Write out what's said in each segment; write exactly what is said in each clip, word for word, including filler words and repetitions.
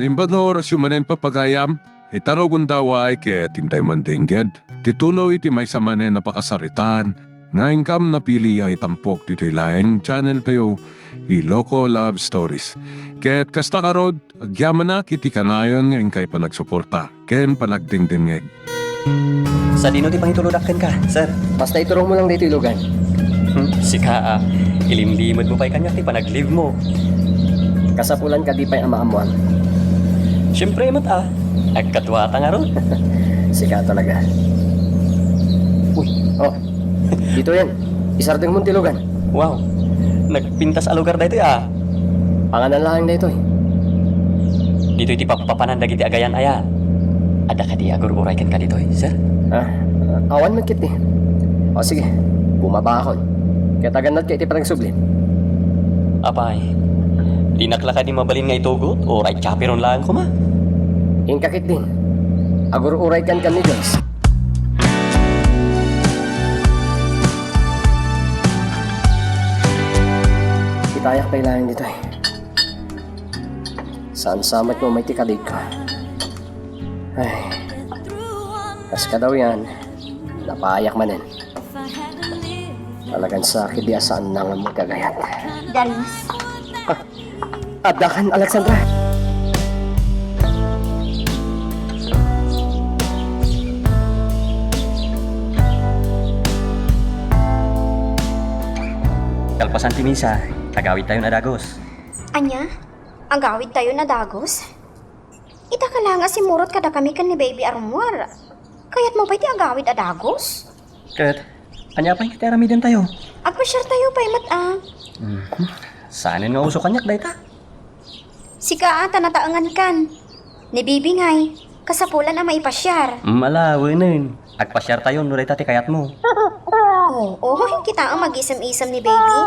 Imbag nga orasyo manen, papagayam, ita nga gundaway ket intay man dengged ti tuloy ti maysa manen a pakasaritaan nga inkam napili a itampok ditoy laeng channel tayo, Iloko Love Stories. Ket kasta ngarud, agyamanak iti kanayon nga inkay panagsuporta ken panagdengdengngeg. Sadino ti pangitulodak kenka, sir? Basta iturongmo lang daytoy lugan. Hmm, sika, a. Ilimlimedmo pay kaniak ti panag-leave mo. Kasapulan kadi pay a maammoan? Siempre met, a. Agkaduata ngarud. Sika talaga. Uy. Oh, ditoyen. Isardengmon ti lugan. Wow. Nagpintas a lugar daytoy, a. Panganan laeng daytoy. Ditoy ti pappapanan dagiti agayan aya. Adda kadi agur-uray kenka ditoy, sir? Ah, awan met ketdi. O sige, bumabakon. Ket agannadka iti panagsubli. Apay, dinak la kadi mabalin nga itugot, uray chaperon laeng koma. Inka ketdi. Agur-uray kenka ni Joyce. Kitayak pay laeng ditoy. Saan sa met mo may ti kadikko? Ay, kas kadawyan, napayak manen. Talagan sakit di asaan nang mo kagayat. Darius. Ah, addakan, Alexandra. Kalpasan ti misa, agawidtayon a dagus. Ania? Agawidtayon a dagus? Ita ka laeng a simmurot kadakami ken ni Baby a rummuar. Kayatmo pay ti agawid a dagus? Ket, ania pay ti aramidentayo? Agpasiartayo pay met, a. Mhm. Saanen nga uso kaniak dayta? Sika a ta nataengankan. Ni Baby ngay, kasapulan a maipasiar. Mm, ala, wenen. Agpasiartayon no dayta ti kayatmo. Oo, kitaem, agisem-isem ni Baby.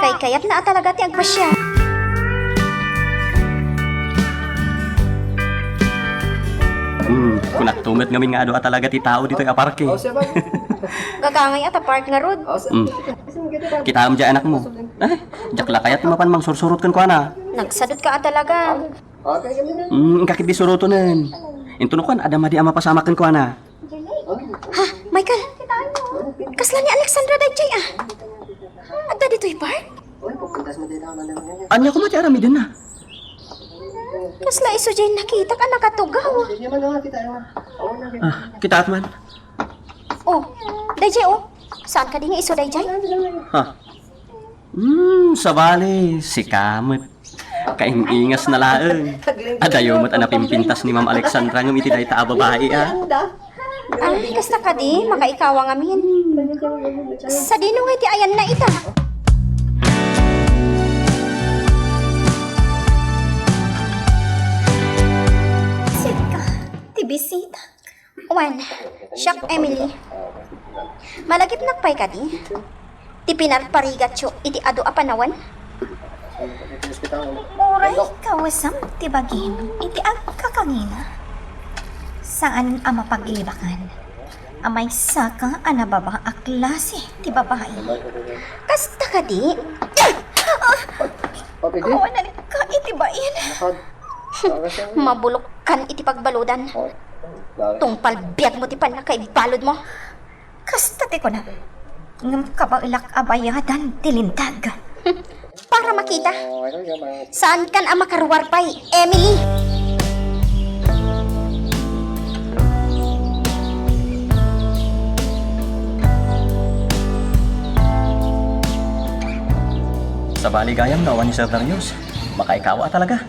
Kaykayatna a talaga ti agpasiar. Hmm, kunakto met ngamin nga adu a talaga ti tao ditoy a parke. Gagangay a ta park ngarud. Hmm. Kitaem diay anakmo. Ay, diak la kayat mapan mangsursurot kenkuana. Nagsadutka a talaga. Hmm, inka ketdi surotonen. Intono kuan, adda madi a mapasamak kenkuana. Ha, Michael? Kasla ni Alexandra daydiay, a? Adda ditoy park? Ania koma ti aramidenna? Kasla isu diay nakitak a nakatugaw. Ah, kitaat man. Oh, daydiay, oh. Saan kadi nga isu daydiay? Ha? Hmm, sabali, sika met. Kaing-ingasna laeng. Adayo met a napimpintas ni Ma'am Alexandra ngem iti dayta a babai, a. Ay, kasta kadi, makaikawa ngamin. Sadino nga iti ayanna ita? Sika, ti bisita. Wen, siak, Emily. Malagipnak pay kadi ti pinarparigatyo iti adu a panawen? Uray kawesam ti bagim iti agkakangina. Saan a mapaglibakan a maysaka a nababa a klase ti babai. Kasta kadi? Awan ka iti bain. Mabulokkan iti pagbaludan. Tungpal biagmo ti pannakaibaludmo. Kasta ti kunam. Ngem kabaelak a bayadan ti lintag. Para makita. Saankan a makaruar pay, Emily. Sabali gayam no awan ni Sir Darius. Makaikawa talaga.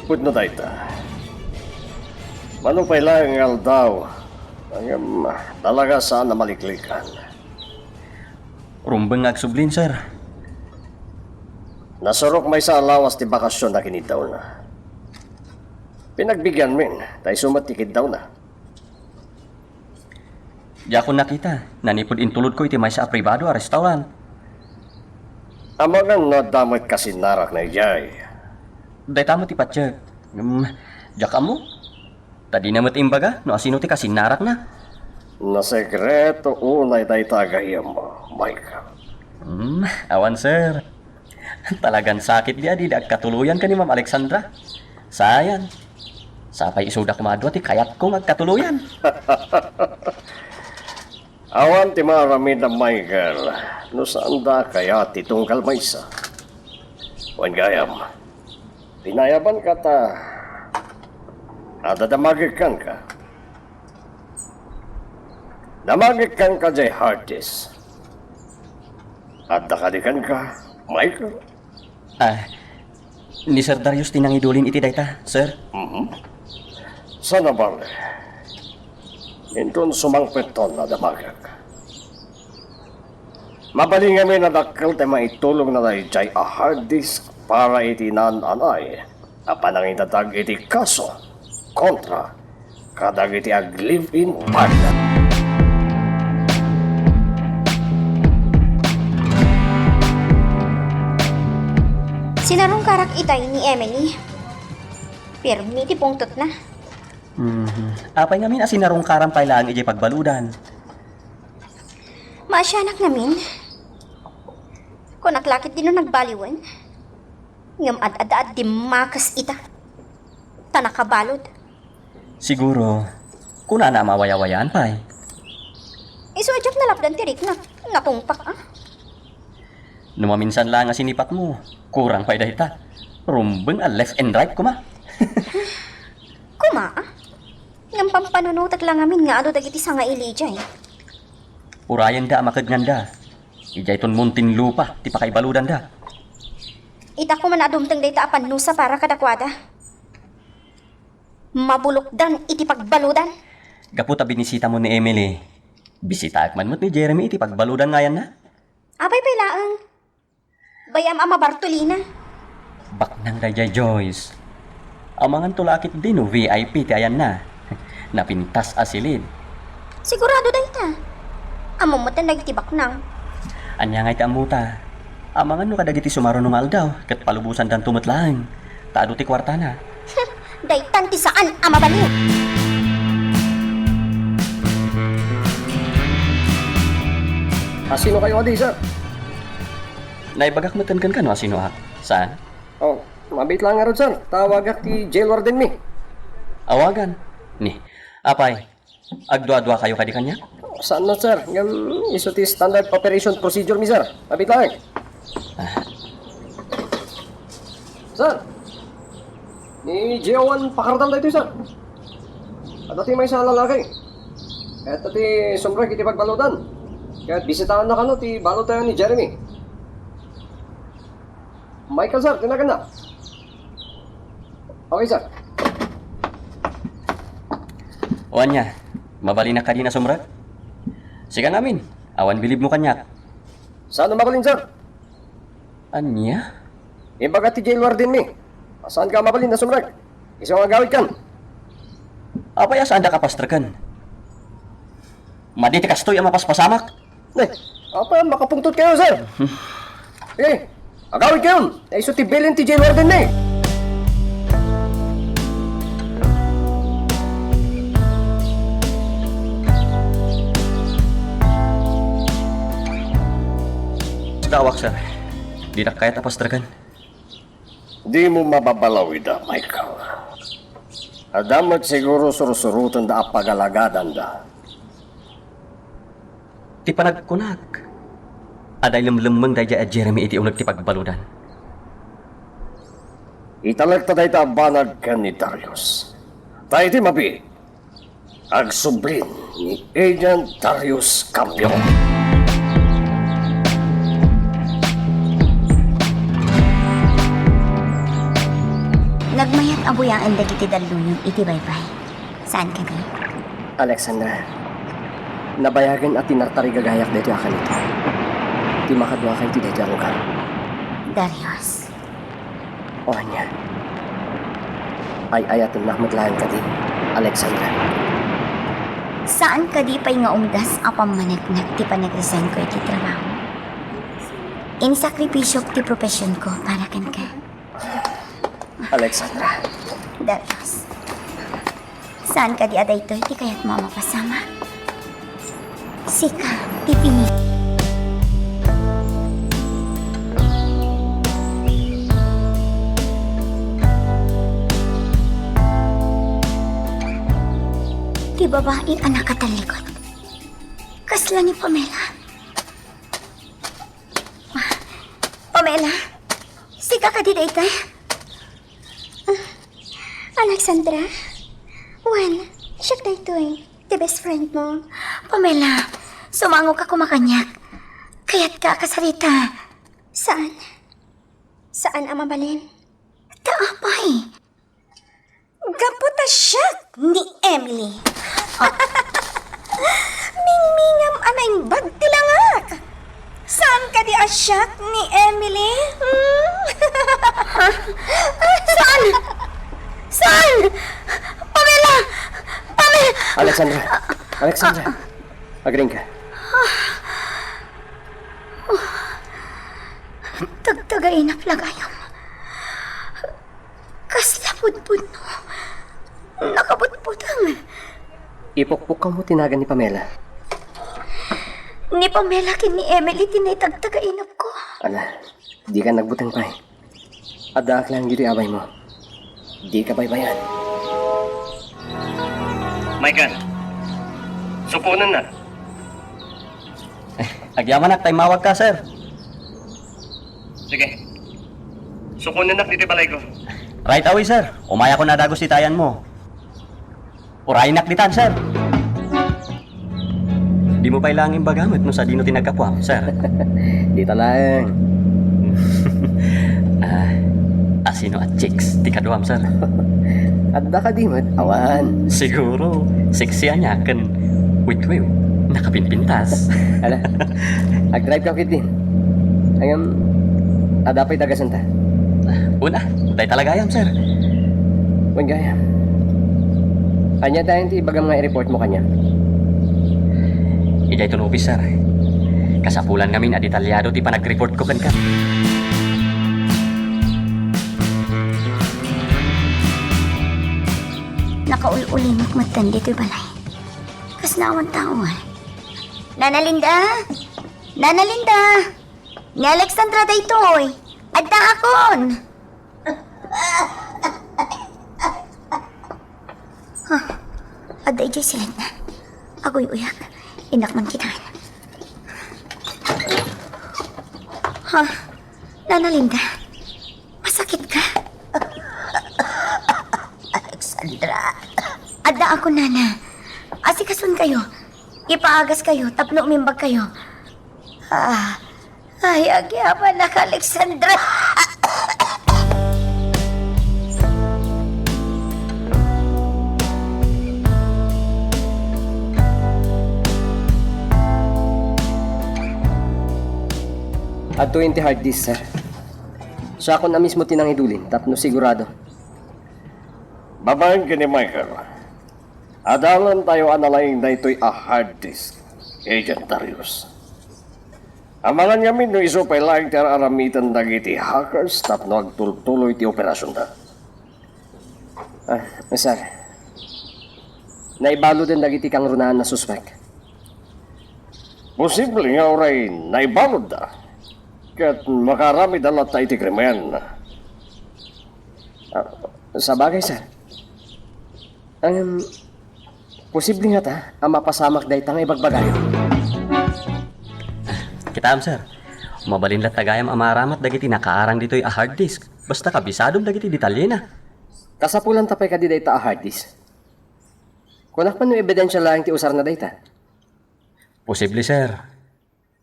Pudno dayta. Mano pay laeng nga aldaw, ngem talaga saan a maliklikan. Rumbeng nga agsublin, sir. Nasurok maysa a lawas ti bakasyon a kiniddawna. Pinagbigianmin, ta isu met ti kiddawna. Diakon nakita, nanipud intulodko iti maysa a pribado a restaurant. Amangan no adda met kasinnarakna idiay. Dayta met ti patiek. Ngem, diak ammo. Ta dina met imbaga no asino ti kasinnarakna. Nasekreto unay dayta a gayyem, Michael. Hmm, awan, sir. Talagan sakit di a dida agkatuloyan ken ni Ma'am Alexandra. Sayan, Sapay isuda koma a dua ti kayatko nga agkatuloyan. Awan ti maaramid a Michael no saanda a kayat ti tunggal maysa. Wen gayam, pinayabanka ta adda damagek kenka. Damagek kenka diay hard disk. Adda kadi kenka, Michael? Ah, ni Sir Darius ti nangidulin iti dayta, sir. Mhm. Saan a bale? Inton sumangpeton a damagek. Mabalin ngamin a dakkel ti maitulongna daydiay a hard disk para iti naan-anay a panangidadag iti kaso kontra kadagiti ag-live-in partner. Sinarungkarak itay ni Emily. Pirmi ti pungtotna. Mhm. Apay ngamin a sinarungkaram pay laeng idiay pagbaludan? Maasianak ngamin. Kunak la ketdi no nagbaliwen. Ngem ad-adda a dimmakes ita. Ta nakabalud. Siguro, kunana a mawayawayaan pay. Isu a diak nalapdan ti riknak. Napungpak, a. No maminsan la nga sinipatmo, kurang pay dayta. Rumbeng a left and right koma. Koma, a? Ngem pampanunotek la ngamin nga adu dagiti sangaili idiay. Urayenda a makednganda. Idiayton Muntinlupa ti pakaibaludanda. Ita koma a dumteng dayta a pannusa para kadakuada. Mabulokdan iti pagbaludan. Gapu ta binisitamo ni Emily, bisitaek man met ni Jeremy iti pagbaludan nga ayanna. Apay pay laeng? Bay-am a mabartolina. Baknang daydiay, Joyce. Amanganto la a ketdi no V I P ti ayanna. Napintas a silid. Sigurado dayta. Ammom met dagiti baknang. Ania ngay ti ammota? Amangan no kadagiti sumaruno nga aldaw ket palubosandanto met laeng. Ta adu ti kuartana. Daytan ti saan a mabalin. A sino kayo kadi, sir? Naibagak met kenka no a sinoak. Saan? Oh, mabiit laeng ngarud, sir. Ta awagak ti jail warden mi. Awagan? Ni, apay, agdua-dua kayo kadi kaniak? Saan no, sir? Ngem isu ti standard operation procedure mi, sir. Mabiit laeng. Ah. Sir, ni Gio Juan Pakardal daytoy, sir. Adda ti maysa a lalaki. Ket adda ti sumrek iti pagbaludan. Ket bisitaanna kano ti balud tayo ni Jeremy. Michael, sir, ti naganna. Okay, sir. O ania, mabalinak kadi a sumrek? Sika ngamin, awan bilibmo kaniak. Saan a mabalin, sir? Ania? Ibaga ti jail warden mi. Saanka a mabalin a sumrek? Isu nga agawidkan. Apay a saanda a pastreken? Madi ti kastoy a mapaspasamak. Ne, apay a makapungtot kayo, sir? Hmm. Eh, agawid kayon. Isu ti bilin ti jail warden mi. Dawak, sir. Dinak kayat a pastreken. Dimo mababalaw ida, Michael. Adda met siguro sursurotenda a pagalagadanda. Ti panagkunak, adda lemlemmeng daydiay a Jeremy iti uneg ti pagbaludan. Italekta dayta a banag ken ni Darius. Ta iti mabiit, agsublin ni Agent Darius Campion. Nagmayat a buyaen dagiti dalluyo iti baybay. Saan kadi? Alexandra, nabayagen a tinartarigagayak daytoy a kanito. Ti makaduakay ti daytoy a lugar. Darius. O ania? Ay-ayatennak met laeng kadi, Alexandra. Saan kadi pay nga umdas a pammaneknek ti panagresign ko iti trabaho? Insakripisyok ti profession ko para kenka. Alexandra. Darius. Saan kadi a daytoy ti kayatmo a mapasamak? Sika, ti pini-. Babai a nakatallikod. Kasla ni Pamela. Pamela, sika kadi dayta? Ah, Alexandra? Well, siak daytoy, ti best friend mo. Pamela, sumangoka koma kaniak. Kayatka a kasarita. Saan? Saan a mabalin? Ta apay. Gapu ta siak ni Emily. Mingmingam a naimbag ti langak. Saan kadi a siak ni Emily? Hmm? Saan? Saan? Pamela! Pamela! Alexandra! Alexandra! Agriingka. Tagtagainak la gayam. Kasla pudpudno. Nakabutbuteng. Ipukpukawmo ti nagan ni Pamela. Ni Pamela ken ni Emily ti naitagtagainapko. Ala, dika nagbuteng pay. Addaak laeng ditoy abaymo. Dika baybayan. Michael, sukonennak. Agyamanak ta immawagka, sir. Sige. Sukonennak ditoy balayko. Right away, sir. Umayakon a dagus ti tayanmo. Uraynak ditan, sir. Dimo pay laeng imbaga met no sadino ti naggapuam, sir. Dita laeng. Ah, asino a chicks ti kaduam, sir? Adda kadi met? Awan. Siguro, sexy ania ken witwiw, nakapinpintas. Ala, agdrive ka ketdin. Ngem, adda pay dagasenta? Una, dayta la gayam, sir. Wen gayam. Ania dayen ti ibagam nga i-report mo kaniak? Idiay ton office, sir. Kasapulan ngamin a detalyado ti panag-report ko kenka. Nakaul-ulimok metten ditoy balay. Kasla awan tao, eh. Nana Linda! Nana Linda! Ni Alexandra daytoy. Addaakon. Ah, adda idiay siled na. Aguy-uyak. Innak man kitaen. Ha? Nana Linda? Masakit ka? Alexandra. Addaakon, nana. Asikasuon kayo. Ipaagas kayo tapno umimbag kayo. Ah, ay, agyamanak, Alexandra. Adtoyen ti hard disk, sir. Siakon a mismo ti nangidulin tapno sigurado. Babaen ken ni Michael, adalantayo a nalaing daytoy a hard disk, Agent Darius. Amangan ngamin no isu pay laeng ti ar-aramiden dagiti hackers tapno agtultuloy ti operasionda. Ah, sir. Naibaluden dagiti kangrunaan a suspek. Posible nga uray naibaludda ket makaaramidda latta iti krimen. Ah, sabagay, sir. Ngem, posible ngata a mapasamak dayta nga ibagbagayo? Kitaem, sir. Mabalin latta gayam a maaramat dagiti nakaarang ditoy a hard disk, basta kabisadom dagiti detalyena. Kasapulanta pay kadi dayta a hard disk? Kunak man no ebidensia laeng ti usarna dayta? Posible, sir.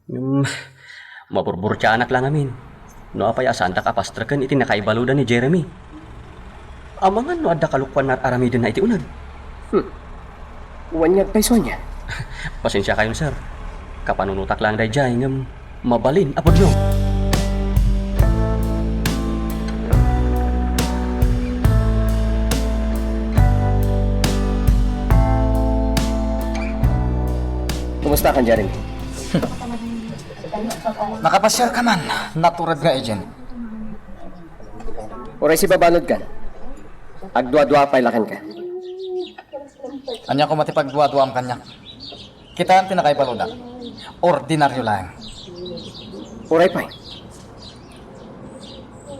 Ngem, maburburtiaanak la ngamin no apay a saandak a pastreken iti nakaibaludan ni Jeremy. Amangan no adda kalokoan nga ar-aramidenna iti uneg. Hmm. Wen nga agpayso ania? Pasensiakayon, sir. Kapanunotak laeng daydiay ngem mabalin a pudno. Kumusta kan, Jeremy? Nakapasiar ka man, natured nga agent. Uray sibabalud kan, agduadua pay la kenka. Ania koma ti pagduaduam kaniak? Kitaem ti nakaibaludak. Ordinaryo laeng. Uray pay.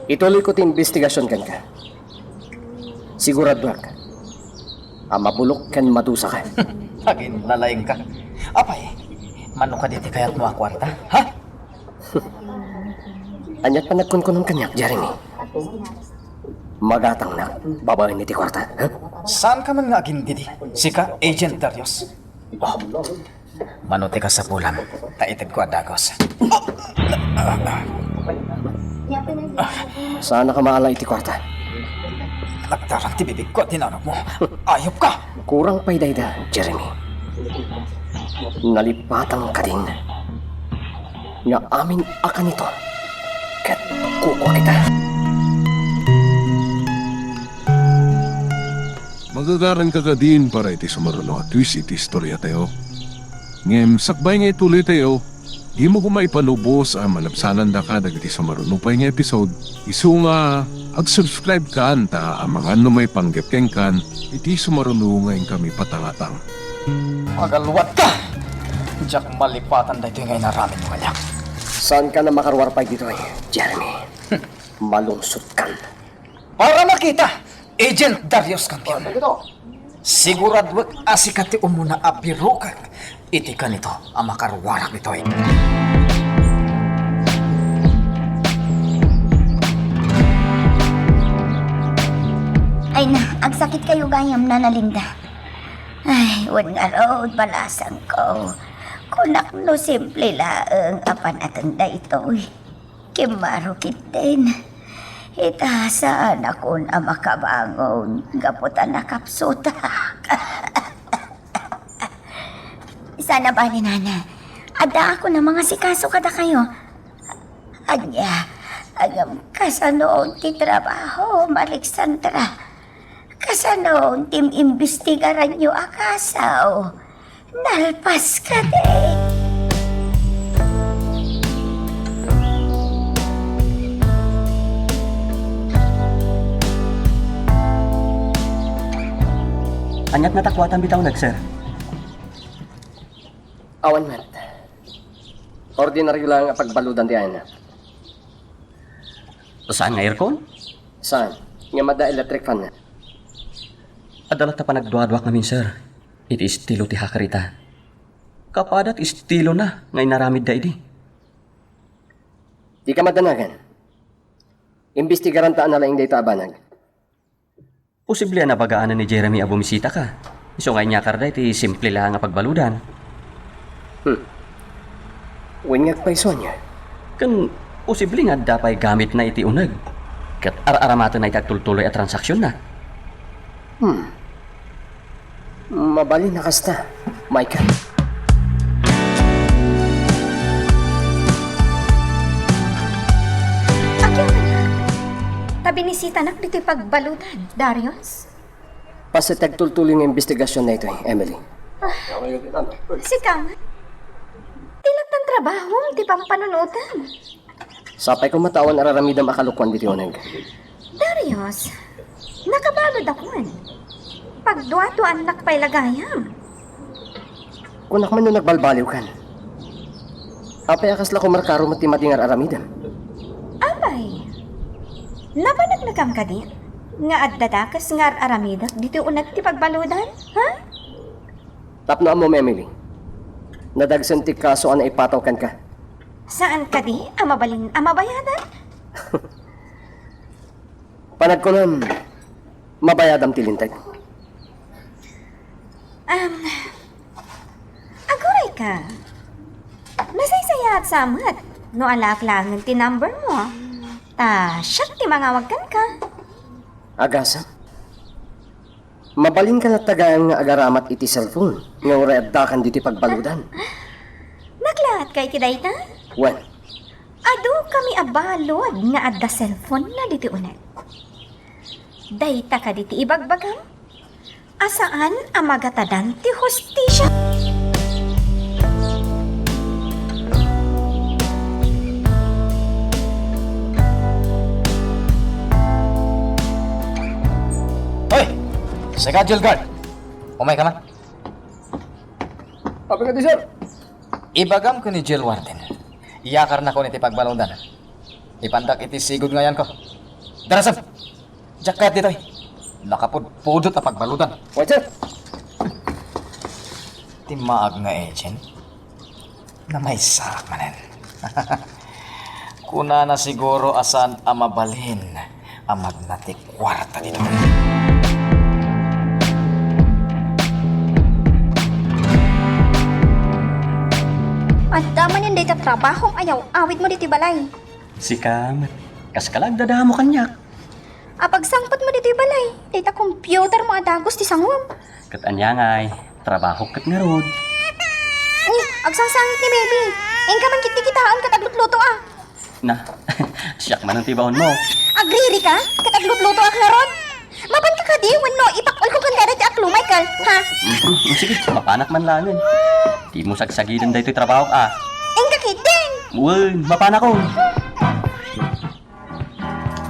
Ituloyko ti imbestigasion kenka. Siguraduak, a mabulok ken madusaka. Aginlalaingka. Apay, mano kadi ti kayatmo a kuarta? Ha? Ania't panagkunkunam kaniak, Jeremy? Magatangnak babaen iti kuarta, ha? Saanka man nga agindidi? Sika, Agent Darius? Oh. Mano ti kasapulam, ta itedko a dagus. Saanka maala iti kuarta? Nagdaran ti bibigko a dinanogmo. Ayupka! Kurang pay dayta, Jeremy. Nalipatang kadin nga amin a kanito ket kukua kita. Magagaranka kadin para iti sumaruno a twist iti istoriatayo. Ngem sakbay nga ituloytayo, dimo koma ipalubos a malabsanandaka dagiti sumaruno pay nga episode, isu nga ag-subscribe kan ta amangan no maipanggep kenkan iti sumaruno nga inkami patangatang. Agalwadka! Diak malipatan daytoy nga inaramidmo kaniak. Saanka a makaruar pay ditoy, Jeremy? Malungsotkan. Para makita, Agent Darius Campion. Siguraduek a sika ti umuna a birukek iti kanito a makaruarak ditoy. Ay na, agsakit kayo gayam, Nana Linda. Ay, wen ngarud, balasangko. Kunak no simple laeng a panateng daytoy. Kimmaro ketdin. Ita, saanakon a makabangon gapu ta nakapsutak. Saan a bale, Nana. Addaakon a mangasikaso kadakayo. Ania, ngem kasano ti trabaho, Alexandra? Kasano ti imbestigaranyo a kaso? Nalpas kadi. Ania't natakuatan bitaw, sir? Awan met. Ordinario laeng a pagbaludan ti ayna. Saan nga aircon? Saan? Ngem adda electric fan. Adda latta panagduaduak ngamin, sir. Iti estilo ti hacker ita. Kapada ti estilona nga inaramidda idi. Dika madanagan. Imbestigaranta a nalaing dayta a banag. Posible a nabagaanan ni Jeremy a bumisitaka. Isu nga inyakar dayta iti simple laeng a pagbaludan. Hmm. Wen nga agpayso ania? Ken posible nga adda pay gamitna iti uneg. Ket ar-aramatenna iti agtultuloy a transaksionna. Hmm. Mabalin a kasta, Michael. Agyamanak, ta binisitanak ditoy pagbaludan, Darius. Paset ti agtultuloy nga imbestigasion daytoy, Emily. Sika man? Ti lattan trabahom ti pampanunotam. Sapay koma ta awan ar-aramidem a kalokuan ditoy uneg. Darius, nakabaludakon. Pagduaduaannak pay la gayam. Kunak man no nagbalbaliwkan. Apay a kasla kumarkaro met ti madi nga ar-aramidem? Apay, nabanagnagam kadi nga adda dakes nga ar-aramidek ditoy uneg ti pagbaludan, ha? Tapno ammom, Emily, nadagsen ti kaso a naipataw kenka. Saan kadi a mabalin a mabayadan? Panagkunam, mabayadam ti linteg. Um, aguray ka. Nasaysayaat sa met no alaak laengen ti number mo. Ta siak ti mangawag kenka. Agasem. Mabalinka latta gayam nga agaramat iti cellphone nga uray addakan ditoy pagbaludan. Naklaat ka iti dayta? Wen. Adu kami a balud nga adda cellphone na ditoy uneg. Dayta kadi ti ibagbagam? A saan a magatadan ti hustisia? Hoy! Sika, jail guard! Umayka man. Apay kadi, sir? Ibagam ken ni jail warden. Iyakarnakon iti pagbaludan. Ipandak iti sigud nga ayanko. Darasem! Diak kayat ditoy. Nakapudpudot a pagbaludan. Waiter! Ti maag nga agent, namaysaak manen. Kunana siguro a saan a mabalin a magna ti kuarta ditoy. Adda manen dayta trabahom a yaw-awidmo ditoy balay. Sika met, kas ka la agdadamo kaniak. Apagsangpetmo ditoy balay, dayta computermo a dagus ti sanguem. Ket ania ngay, trabahok ket ngarud. Ni, agsangsangit ni Baby. Inka man ketdi kitaen ket aglutluto a. Na, siak manen ti baonmo. Agririka ket aglutluto a ngarud. Mapanka kadi wenno ipak-olko kenka daytoy a kluma, Michael, ha? Mm, sige, mapanak man laengen. Dimo sagsagiden daytoy trabahok a. Inka ketdin. Wen, mapanakon.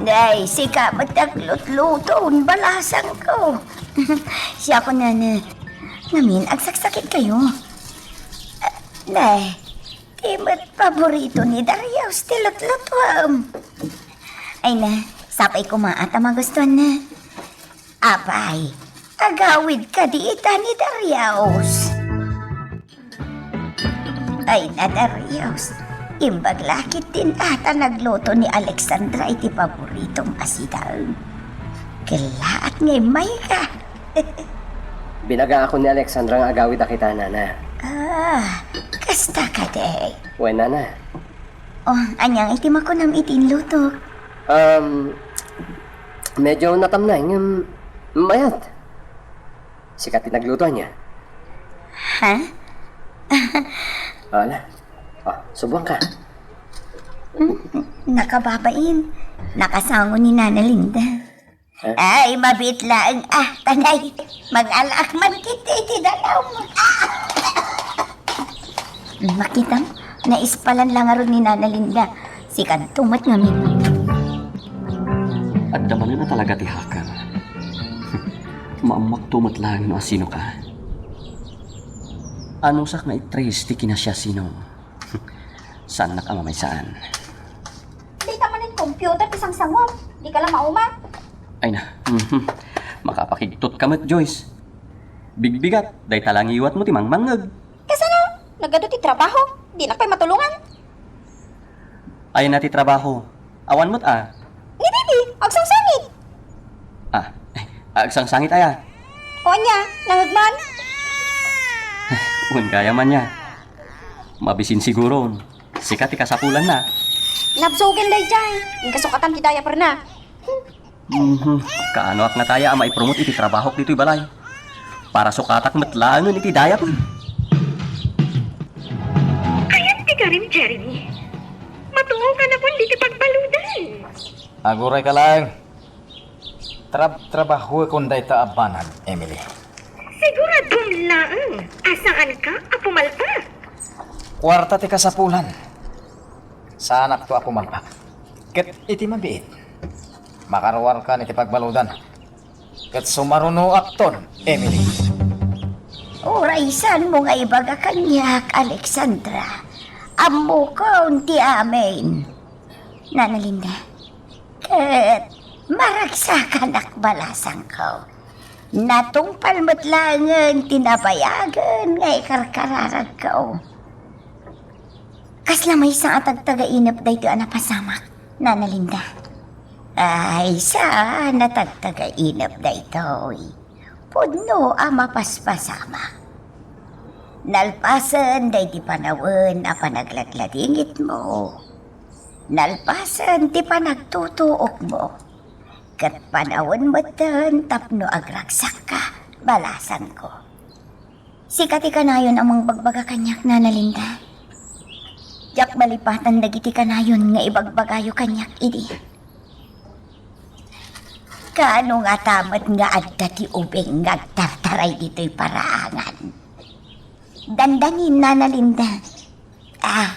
Nay, sika met ti aglutluto, balasangko. Siak, nana. Ngamin, agsaksakitkayo. Ah, nay, ti met paborito ni Darius ti lutlutuam. Ay na, sapay koma a ta magustuanna. Apay, agawid kadi ita ni Darius. Ay, na, Darius, imbag la ketdin a ta nagluto ni Alexandra iti paboritom a sidaem. Kellaat nga immayka. Binagaakon ni Alexandra nga agawid a kita, nana. Ah, kasta kadi. Wen, nana. Oh, ania ngay ti makunam iti inlutok? Um, medyo natamnay, ngem mayat. Sika ti nagluto, ania? Ha? Ala. Oh, subuanka. Mm, nakababain. Nakasango ni Nana Linda. Ay, mabiit laeng. Ah, tanay. Mag-alaak man ketdi iti danum. Ah! Makitam, naispalan la ngarud ni Nana Linda. Sikanto met ngamin. Adda manen a talaga ti hacker. Maammakto met laeng no asinoka. Anusak nga i-trace ti kinasiasino. Saannak a mamaysaan. Dayta manen computer ti sangsanguem. Dika la mauma. Ay na. Mhm. Makapakigtot ka met, Joyce. Bigbigat, dayta la ngiwatmo ti mangmangngeg. Kasano? Nagadu ti trabaho. Dinak pay matulongan. Ay na ti trabaho. Awan met a. Ni Bibi, agsangsangit. Ah, agsangsangit aya. O ania, nangngeg man? Wen, gayam ania. Mabisin siguron. Sika ti kasapulanna. Nabsugen daydiay. Inkasukatan ti diaperna. Mhm. Kaanoak ngarud a maipromote iti trabahok ditoy balay. Para sukatak met laengen iti diaper. Ayan ti garim, Jeremy. Matuo ka na pon ditoy pagbaludan. Aguray ka laeng. Trab-, trabahokon dayta a banag, Emily. Siguradom laeng a saanka a pumalpak. Kuarta ti kasapulan. Saanakto a pumalpak. Ket iti mabiit, makaruarkan iti pagbaludan. Ket sumarunoakton, Emily. Uray saanmo nga ibaga kaniak, Alexandra. Ammokon ti amin. Nana Linda. Ket maragsakanak, balasangko. Natungpal met laengen ti nabayagen nga ikarkararagko. Kasla maysa a tagtagainep daytoy a napasamak, Nana Linda? Ay, saan a tagtagainep daytoy. Pudno a mapaspasamak. Nalpasen daydi panawen a panagladladingitmo. Nalpasen ti panagtutuokmo. Ket panawen metten tapno agragsakka, balasangko. Sika ti kanayon a mangbagbaga kaniak, Nana Linda. Diak malipatan dagiti kanayon nga ibagbagayo kaniak idi. Kaano ngata met nga adda ti ubing nga agtartaray ditoy paraangan? Dandani, Nana Linda. Ah.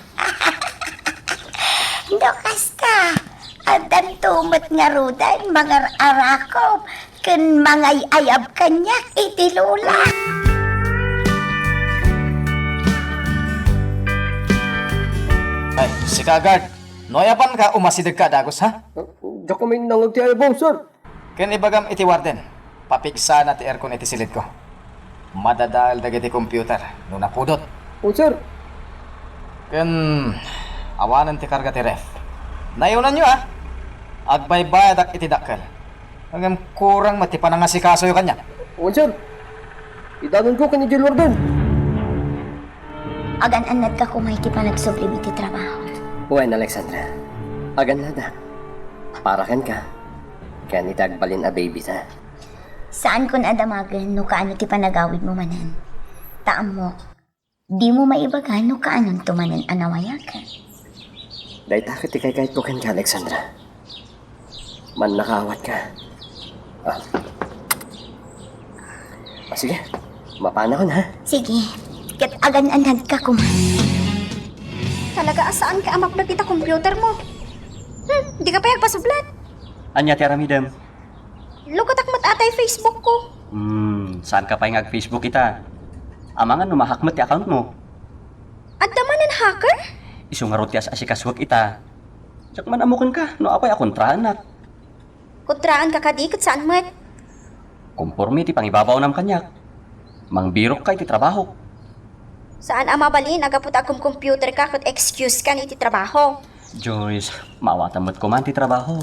No kasta, addanto met ngaruden mangar-arakop ken mangay-ayab kaniak iti lola. Ay, sika, guard. No ayabanka, umasidegka a dagus, ha? Diak kami nangag ti ayabam, sir. Ken ibagam iti warden, Papiksana ti aircon iti silidko. Madadael dagiti computer no napudot. O, sir. Ken awanen ti karga ti ref. Nayunanyo, a. Agbaybayadak iti dakkel. Ngem kurang met ti panangasikasoyo kaniak. O, sir. Idanonko ken idiay luardan. Agan-annadka koma iti panagsublim iti trabaho. Wen, Alexandra. Agannadak. Para kenka. Ken iti agbalin a baby ta. Saankon a damagen no kaano ti panagawidmo manen. Ta ammok, dimo maibaga no kaanonto manen a nawayaken. Dayta ket ti kaykayatko kenka, Alexandra. Mannakaawat ka. Ah. Ah, sige. Mapanakon, ha? Sige. Ket agan-annadka koma. Talaga a saanka a mapno ita computer mo. Hmm, dika pay agpasublat. Ania ti aramidem? Lukatak met atay Facebook ko. Hmm, saanka pay nga ag-Facebook ita? Amangan no ma-hack met ti account mo. Adda manen hacker? Isu ngarud ti as-asikasuek ita. Diak man ammo kenka no apay a kontraannak. Kontraanka kadi ket saan met. Komporme ti pangibabaonam kaniak. Mangbirokka iti trabahok. Saan a mabalin a gapu ta agkomcomputerka ket excuse kan iti trabaho. Joyce, maawatam met koma ti trabaho.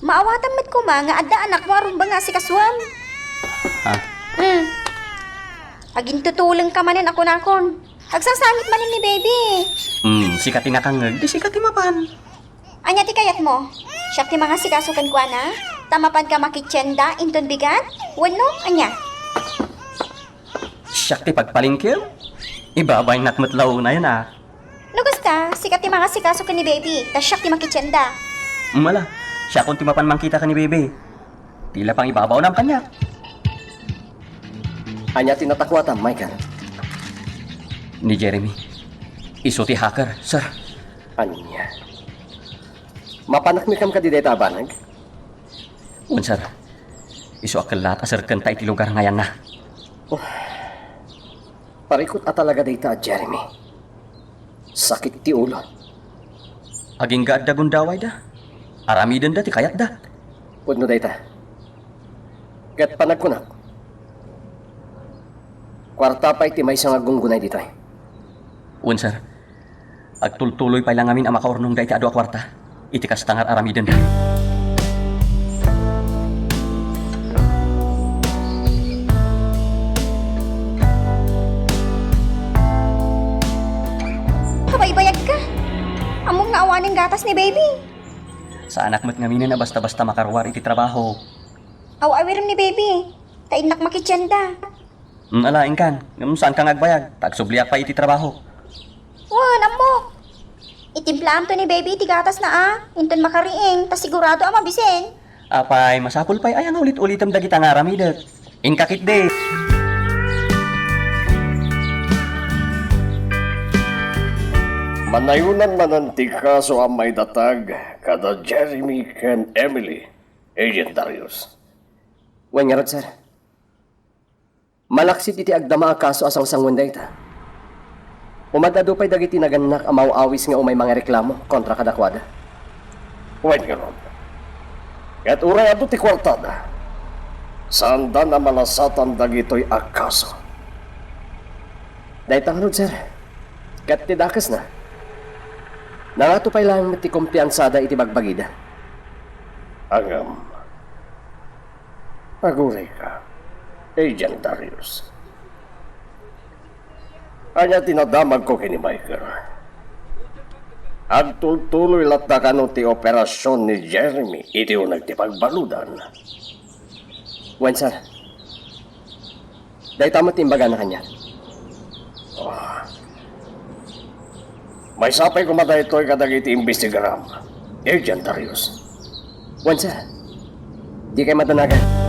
Maawatam met koma nga adda anakmo a rumbeng nga asikasuem. Ha? Hmm. Agintutulengka manen a kunakon. Agsasangit manen ni baby. Hmm, sika ti nakangngeg, di sika ti mapan. Ania ti kayatmo? Siak ti mangasikaso kenkuana? Ta mapanka makitienda inton bigat? Wenno, ania? Siak ti pagpalengkem? Ibabainnak met la unayen, a. No kasta, sika ti mangasikaso ken ni baby, ta siak ti makitienda. Mala, siakon ti mapan mangkita ken ni baby. Ti la pangibabaonam kaniak. Ania ti natakuatam, Michael? Ni Jeremy. Isu ti hacker, sir. Ania? Mapanak met kadi dayta a banag? Wen, sir. Isu a kellaat a serkenta iti lugar nga ayanna. Oh. Parikut a talaga dayta a Jeremy. Sakit ti ulo. Agingga adda gundawayda. Aramidenda ti kayatda. Pudno dayta. Ket panagkunak, kuarta pay ti maysa nga aggunggunay ditoy. Wen, sir. Agtultuloy pay la ngamin a makaurnongda iti adu a kuarta. Iti kasta nga ar-aramidenda. Kabaybayagka. Ammom nga awanen gatas ni baby. Saanak met ngaminen a basta-basta makaruar iti trabaho. Aw-awirem ni baby. Ta innak makitienda. Mm, ala, inkan. Ngem saanka nga agbayag, ta agsubliak pay iti trabaho. Wen, ammok. Itimplaamto ni baby iti gatasna a, inton makariing, ta sigurado a mabisen. Apay, masapul pay aya nga ulit-ulitem dagita nga aramidek. Inka ketdi. Manayonan manen ti kaso a maidatag kada Jeremy ken Emily, Agent Darius. Wen ngarud, sir. Malaksid iti agdama a kaso a sangsangoen dayta, umad-adu pay dagiti nagannak a maaw-awis nga umay mangireklamo kontra kadakuada. Wen ngarud, ket uray adu ti kuartada, saanda a malasatan dagitoy a kaso. Dayta ngarud, sir, ket ti dakesna, nangato pay laeng met ti kumpiansada iti bagbagida. Ngem, agurayka, Agent Darius. Ania ti nadamagko ken ni Michael? Agtultuloy latta kano ti operasion ni Jeremy iti uneg ti pagbaludan? Wen, sir. Dayta met ti imbagana kaniak. Ah. Maysa pay koma daytoy kadagiti imbestigaram, Agent Darius. Wen, sir. Dikay madanagan.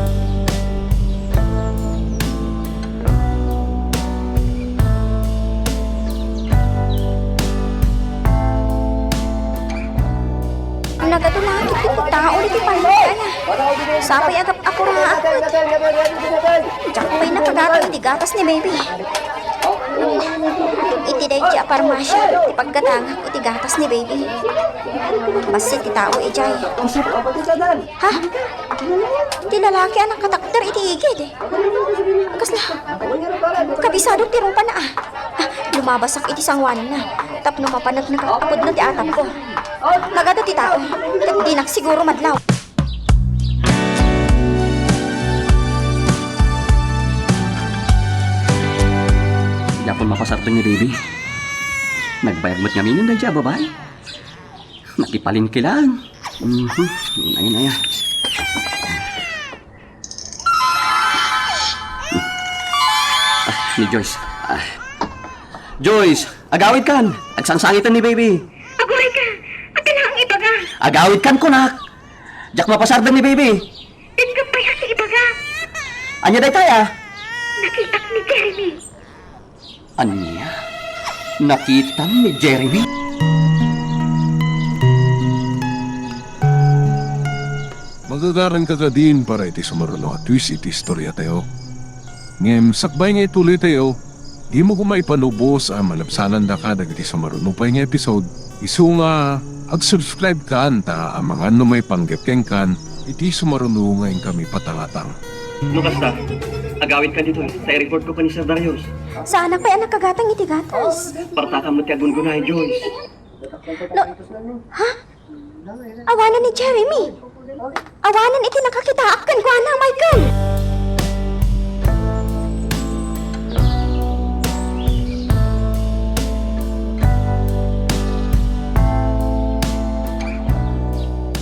Nagadu la ket ti tao iti pannakana. Sapay a gap-, apuraak met. Diak pay nakagatang iti gatas ni baby. Iti daydi a parmasia, ti paggatangak iti gatas ni baby. Bassit ti tao idiay. Ha? Ti lalaki a nakatakder iti igid. Kasla, kabisado ti rupana, ah. Ah, lumabasak iti sanguanna. Tapno mapaneknek a pudno ti atapko. Nagadu ti tao, ket dinak siguro madlaw. Di apon mapasardeng ni baby. Nagbayag met ngamin daydi a babai. Nakipalengke lang. Mhm. Ayun, ayun, ayun. Ah, ni Joyce. Ah. Joyce, agawidkan. Agsangsangiten ni baby. Aguray ka. Ati laeng ibaga. Agawidkan kunak. Diak mapasardeng ni baby. Denggen pay a ti ibaga. Ania daytay, ah? Nakitak ni Jeremy. Ania? Nakitam ni Jeremy? Magagaran ka kadin para iti sumaruno a twist iti istoriatayo. Ngem sakbay nga ituloytayo, dimo koma ipanubos a malabsanandaka dagiti sumaruno pay nga episode. Isu nga ag-subscribe kan ta amangan no maipanggep kenkan iti sumaruno nga inkami patangatang. No kasta, agawidkan ditoy ta i-report ko ken ni Sir Darius. Saanak pay a nakagatang iti gatas. Partakam met ti agungunayo, Joyce. No, ha? Awanen ni Jeremy. Awanen iti nakakitaak kenkuana, Michael.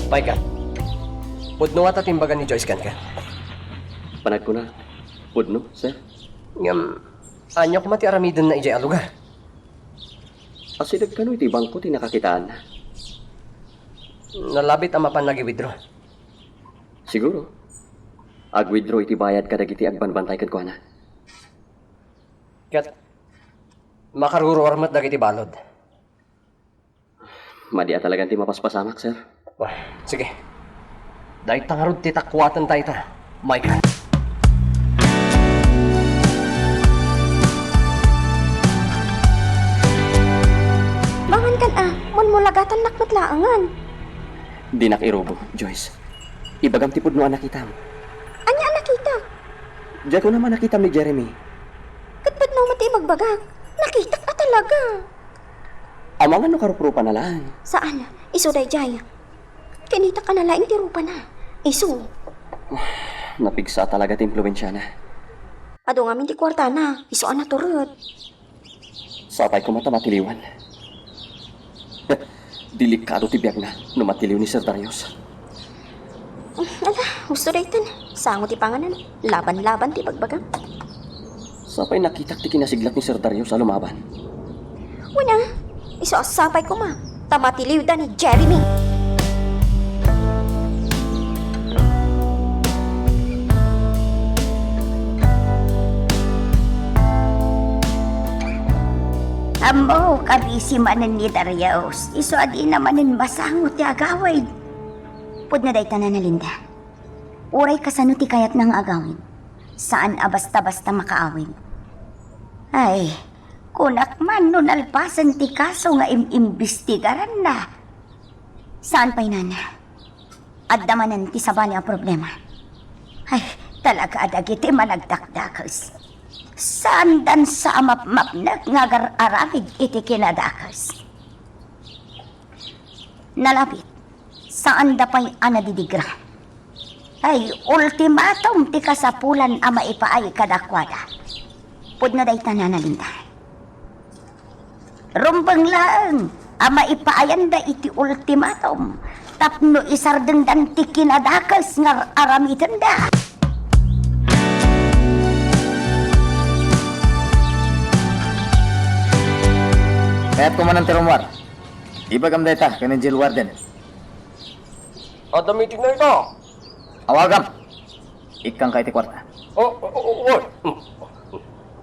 Michael, pudno ngata ti imbaga ni Joyce kenka? Panagkuna, pudno, sir. Ngem, ania koma ti aramidenna idiay a lugar? Asideg kano iti bangko ti nakakitaanna. Nalabit a mapan nag-withdraw. Siguro. Ag-withdraw iti bayad kadagiti agbanbantay kenkuana. Ket makaruruar met dagiti balud. Madi a talagan ti mapaspasamak, sir. Wah, sige. Dayta ngarud ti takuaten ta ita, Michael. Bangankan a, mulmulagatannak met laengen. Dinak irubo, Joyce. Ibagam ti pudno a nakitam. Ania a nakita? Diak kunam a nakitam ni Jeremy. Ket pudno met ti ibagbagak. Nakitak a talaga. Amangan no karuprupana laeng. Saan, isu daydiay. Kinitak a nalaing ti rupana. Isu. Napigsa talaga ti impluensiana. Adu ngamin ti kuartana. Isu a natured. Sapay koma ta matiliwan. Delikado ti biagna no matiliw ni Sir Darius. Ala, husto daytan. Sango ti panganan. Laban-laban ti bagbagam. Sapay nakitak ti kinasiglat ni Sir Darius a lumaban. Wen a, isu a sapay koma ta matiliwda ni Jeremy. Ammok a bisi manen ni Darius. Isu a dina manen masango ti agawid. Pudno dayta, Nana Linda. Uray kasano ti kayatna nga agawid, saan a basta-basta makaawid. Ay, kunak man no nalpasen ti kaso nga im-imbestigaranna. Saan pay, Nana? Adda manen ti sabali a problema. Ay, talaga a dagiti managdakdakes. Saandan sa a mapmapnek nga agar-aramid iti kinadakes. Nalabit, saanda pay a nadidigra. Ay, ultimatum ti kasapulan a maipaay kadakuada. Pudno dayta, Nana Linda. Rumbeng laeng a maipaayanda iti ultimatum tapno isardengdan ti kinadakes nga ar-aramidenda. Kayatko manen ti rummuar. Ibagam dayta ken ni Jail Warden. Adda meetingna ita. Awagam. Ikkanka iti kuarta. Oh, oh, oh, oh.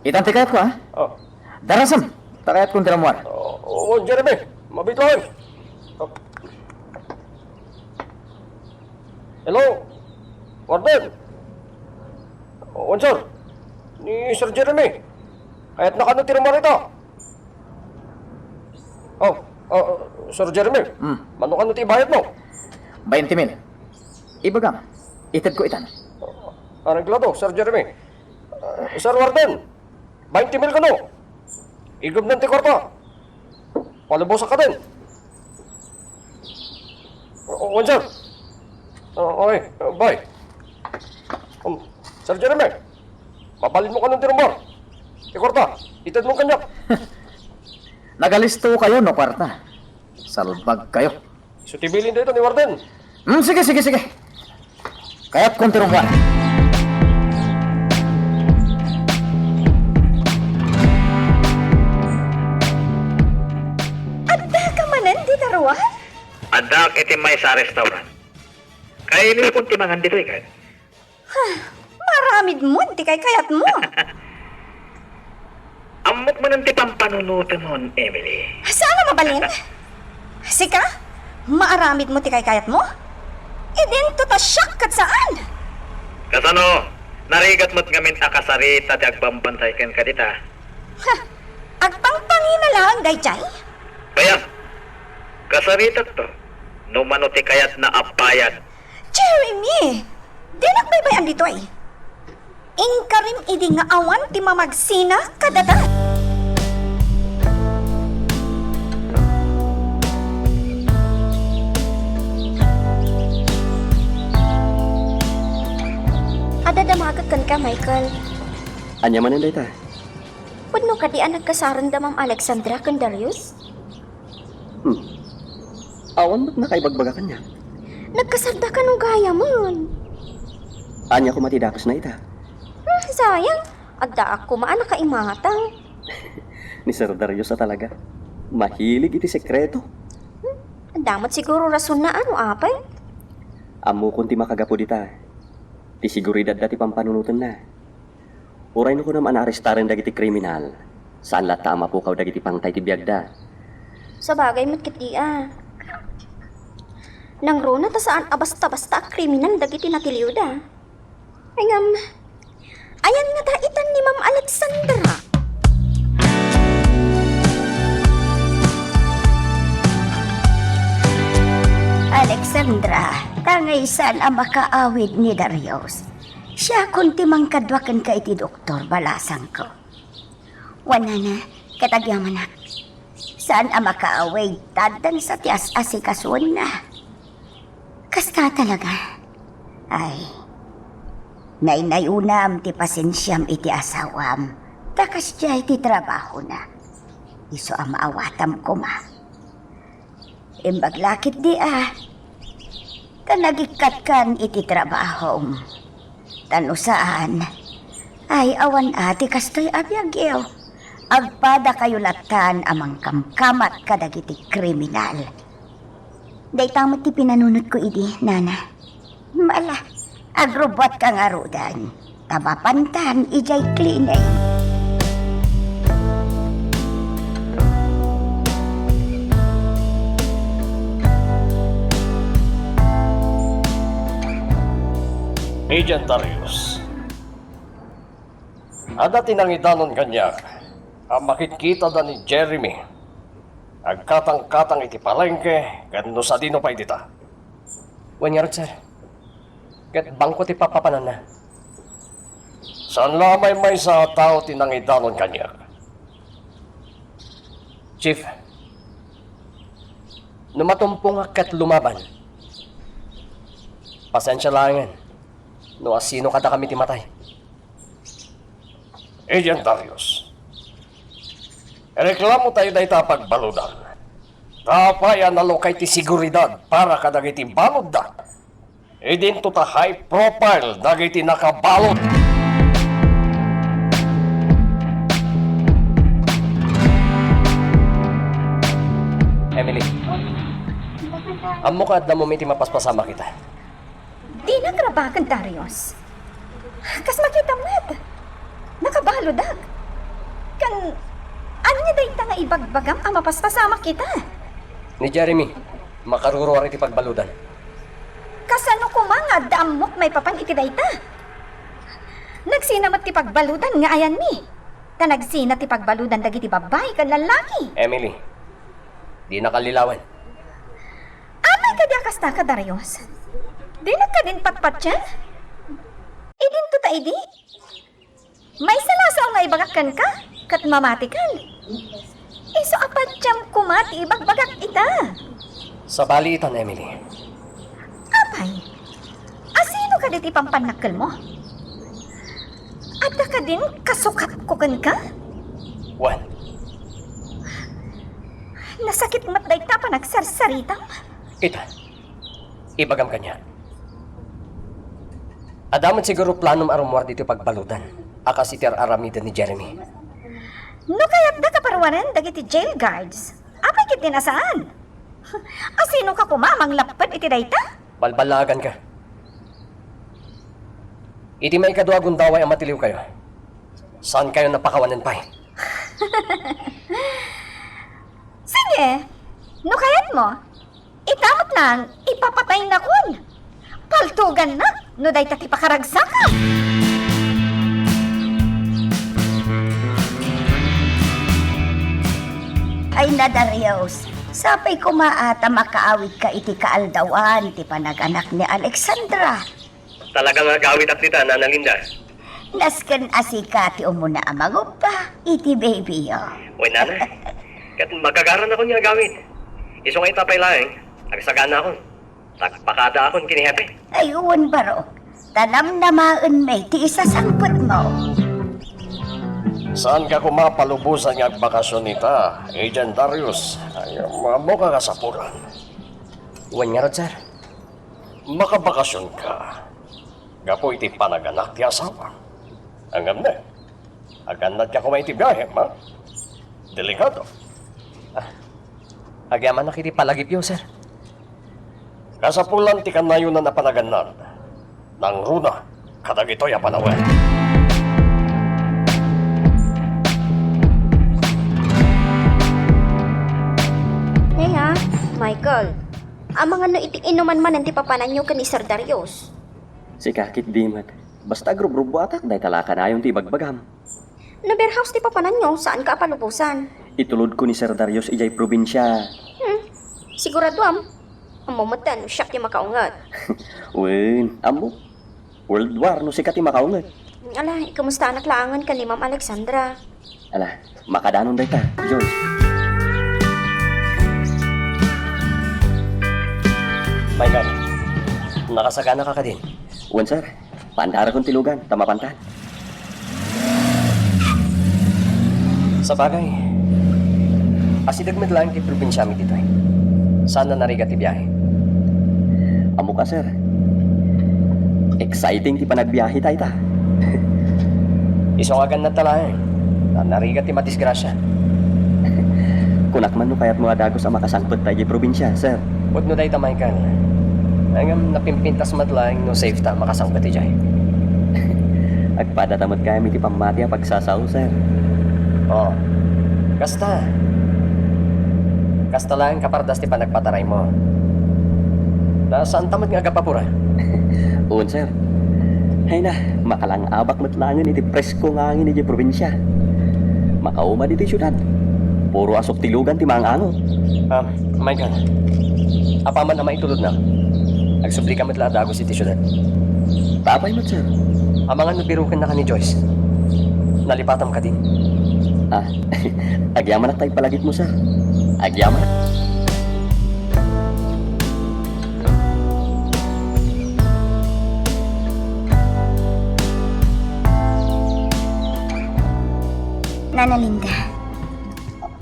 Itan ti kayatko, ha? Oh. Darasem. Ta kayatkon ti rummuar. Oh, oh, Jeremy, mabiit laeng. Oh. Hello? Warden? Oh, sir. Ni Sir Jeremy. Kayatna kano ti rummuar ita? Ah, Sir Jeremy, Hmm. Mano kano ti ibayadmo? Bainte mil. Ibagam, itedko itan. Areglado, Sir Jeremy. Ah, Sir Warden, bainte mil kano. Igumnan ti kwarta. Palubosak kadin. O, wen, sir. O, okay, bye. Um, Sir Jeremy, mabalinmo kano ti rumor. Ti kwarta, itedmo kaniak. Nagalisto kayo no kwarta. Salbag kayo. Isu ti bilin dayta ni Warden. Hmm, sige, sige, sige. Kayat kon ti rumor. Adda ka manen dita ruar? Addaak iti maysa a restaurant. Kainuyokon ti mangan ditoy, ket. Ha, maaramidmo ti kaykayatmo. Ammok manen ti pampanunotemon, Emily. Saan a mabalin? Sika, maaramidmo ti kaykayatmo? Idinto ta siak ket saan? Kasano? Narigat met ngamin a kasarita ti agbambantay kenka dita. Ha, agpangpangina laeng daydiay? Kayat, kasaritakto, no mano ti kayatna a bayad. Jeremy! Dinak baybay-an ditoy. Inkarim idi nga awan ti mamagsina kadata. Adda damagek kenka, Michael. Ania manen dayta? Pudno kadi a nagkasarenda Ma'am Alexandra ken Darius? Hmm. Awan met nakaibagbaga kaniak. Nagkasarda kano gayamen? Ania koma ti dakesna ita? Hmm, sayang. Addaak koma a nakaimatang. Ni Sir Darius a talaga. Mahilig iti sekreto. Hmm, adda met siguro rasonna, ano, apay? Ammokon ti makagapu dita. Ti seguridadda ti pampanunotenna. Uray no kunam a naarestaren dagiti kriminal, saan latta a mapukaw dagiti pangtay ti biagda. Sabagay met ketdi a. Nangruna ta saan a basta-basta a kriminal dagiti natiliwda. Ay ngem, ayan ngata itan ni Ma'am Alexandra? Alexandra, tangay saan a makaawid ni Darius. Siakon ti mangkadua kenka iti doktor, balasangko. Wen, nana, ket agyamanak. Saan a makaawid, ta addansa ti as-asikasuenna. Kasta talaga. Ay, naynayonam ti pasensiam iti asawam, ta kasdiay ti trabahona. Isu a maawatam koma. Imbag la ketdi a, ta nagikkatkan iti trabahom. Ta no saan, ay awan a ti kastoy a biagyo. Agpadakayo lattan a mangkamkamat kadagiti kriminal. Dayta met ti pinanunotko idi, nana. Mala, agrubbuatka ngaruden, ta mapantan idiay clinic. Agent Darius, adda ti nangidanon kaniak a makitkitada ni Jeremy. Agkatangkatang iti palengke, ken no sadino pay dita. Wen ngarud, sir. Ket bangko ti papapananna. Saan la a maymaysa a tao ti nangidanon kaniak. Chief, no matumpongak ket lumaban, pasensia laengen no asino kadakami ti matay. Agent Darius, ireklamo tayo dayta a pagbaludan. Ta apay a nalukay ti seguridad para kadagiti baludda? Idinto ta high profile dagiti nakabalud. Emily, ammok a adda mo iti mapaspasamak ita. Dinak rabaken, Darius. Kas makitam met, nakabaludak. Ken, ania dayta nga ibagbagam a mapaspasamak ita? Ni Jeremy, makaruruar iti pagbaludan. Kasano koma nga adda ammok maipapan iti dayta? Nagsina met ti pagbaludan nga ayanmi. Ta nagsina ti pagbaludan dagiti babbai ken lallaki. Emily, Di nakallilawen. Apay kadi a kasta ka, Darius? Dinak kadin patpatien? Idinto ta idi? Maysa laeng nga ibagak kenka, ket mamatikan. Isu a patiem koma ti ibagbagak ita. Sabali itan, Emily. Apay, asino kadi ti pampannakkelmo? Adda kadin kasukatko kenka? Wen. Nasakit met dayta a panagsarsaritam. Ita, ibagam kaniak. Adda met siguro planom a rummuar ditoy pagbaludan a kas iti ar-aramiden ni Jeremy. No kayatda kaparuaren dagiti jail guards, apay ketdin a saan? Asinoka koma a manglapped iti dayta? Balballaaganka. Iti maikadua a gundaway a matiliwkayo, saankayon a pakawanen pay. Sige, no kayatmo, ita met laeng ipapataynakon. Paltugannak no dayta ti pakaragsakam. Ay na, Darius, sapay koma a ta makaawidka iti kaaldawan ti panaganak ni Alexandra. Talaga nga agawidak dita, Nana Linda. Nasken a sika ti umuna a mangubba iti babyyo. Wen, Nana. Ket magagaranakon nga agawid. Isu nga ita pay laeng, agsaganaakon. Agpakadaakon ken ni Hepe. Ay, wen, baro. Ta namnamaenmi ti isasangpetmo. Saanka koma palubosan nga agbakasyon ita, Agent Darius? Ay, ammoka nga sapulan. Wen ngarud, sir. Makabakasyonka gapu iti panaganak ti asawa. Ngem ne, agannadka koma iti biahem, ha? Delikado. Ah, agyamanak iti palagipyo, sir. Kasapulan ti kanayonan a panagannad. Nangruna kadagitoy a panawen. Hey, ha? Michael, amangan no iti inuman manen ti papananyo ken ni Sir Darius? Sika ketdi met. Basta agrubrubuatak, dayta la kanayon ti ibagbagam. No beer house ti papananyo, saanka a palubosan. Itulodko ni Sir Darius idiay probinsia. Hmm. Siguradoam? Ammo metten no siak ti makaunget. Wen, ammo. World war no sika ti makaunget. Ala, ikumustaanak laengen ken ni Ma'am Alexandra. Ala, makadanon dayta, George. Michael, nakasagana ka kadin? Wen, sir. Paandarakon ti lugan, ta mapantan. Sabagay, asideg met laeng ti probinsiami ditoy. Saan a narigat ti biahe? Ammoka, sir. Exciting ti panagbiahe ta ita. Isu nga agannadta laeng, ta narigat ti madisgrasia. Kunak man no kayatmo a dagus a makasangpet ta idiay probinsia, sir. Pudno dayta, Michael. Ngem napimpintas met laeng no safe ta makasangpet idiay. Agpadata met gayam iti pammati a pagsasao, sir. Oo. Kasta. Kasta laeng kapardas ti panagpataraymo. Ta saanta met nga agapapura. Wen, sir. Hayna, makalang-abak met laengen iti presko nga angin idiay probinsia. Makauma ditoy siudad. Puro asuk ti lugan ti maang-ango. Ah, Michael, apaman a maitulodna, agsublika met la a dagus iti siudad. Ta apay met, sir? Amangan no birukennaka ni Joyce. Nalipatam kadi? Ah, agyamanak ta ipalagipmo, sir. Agyamanak. Nana Linda,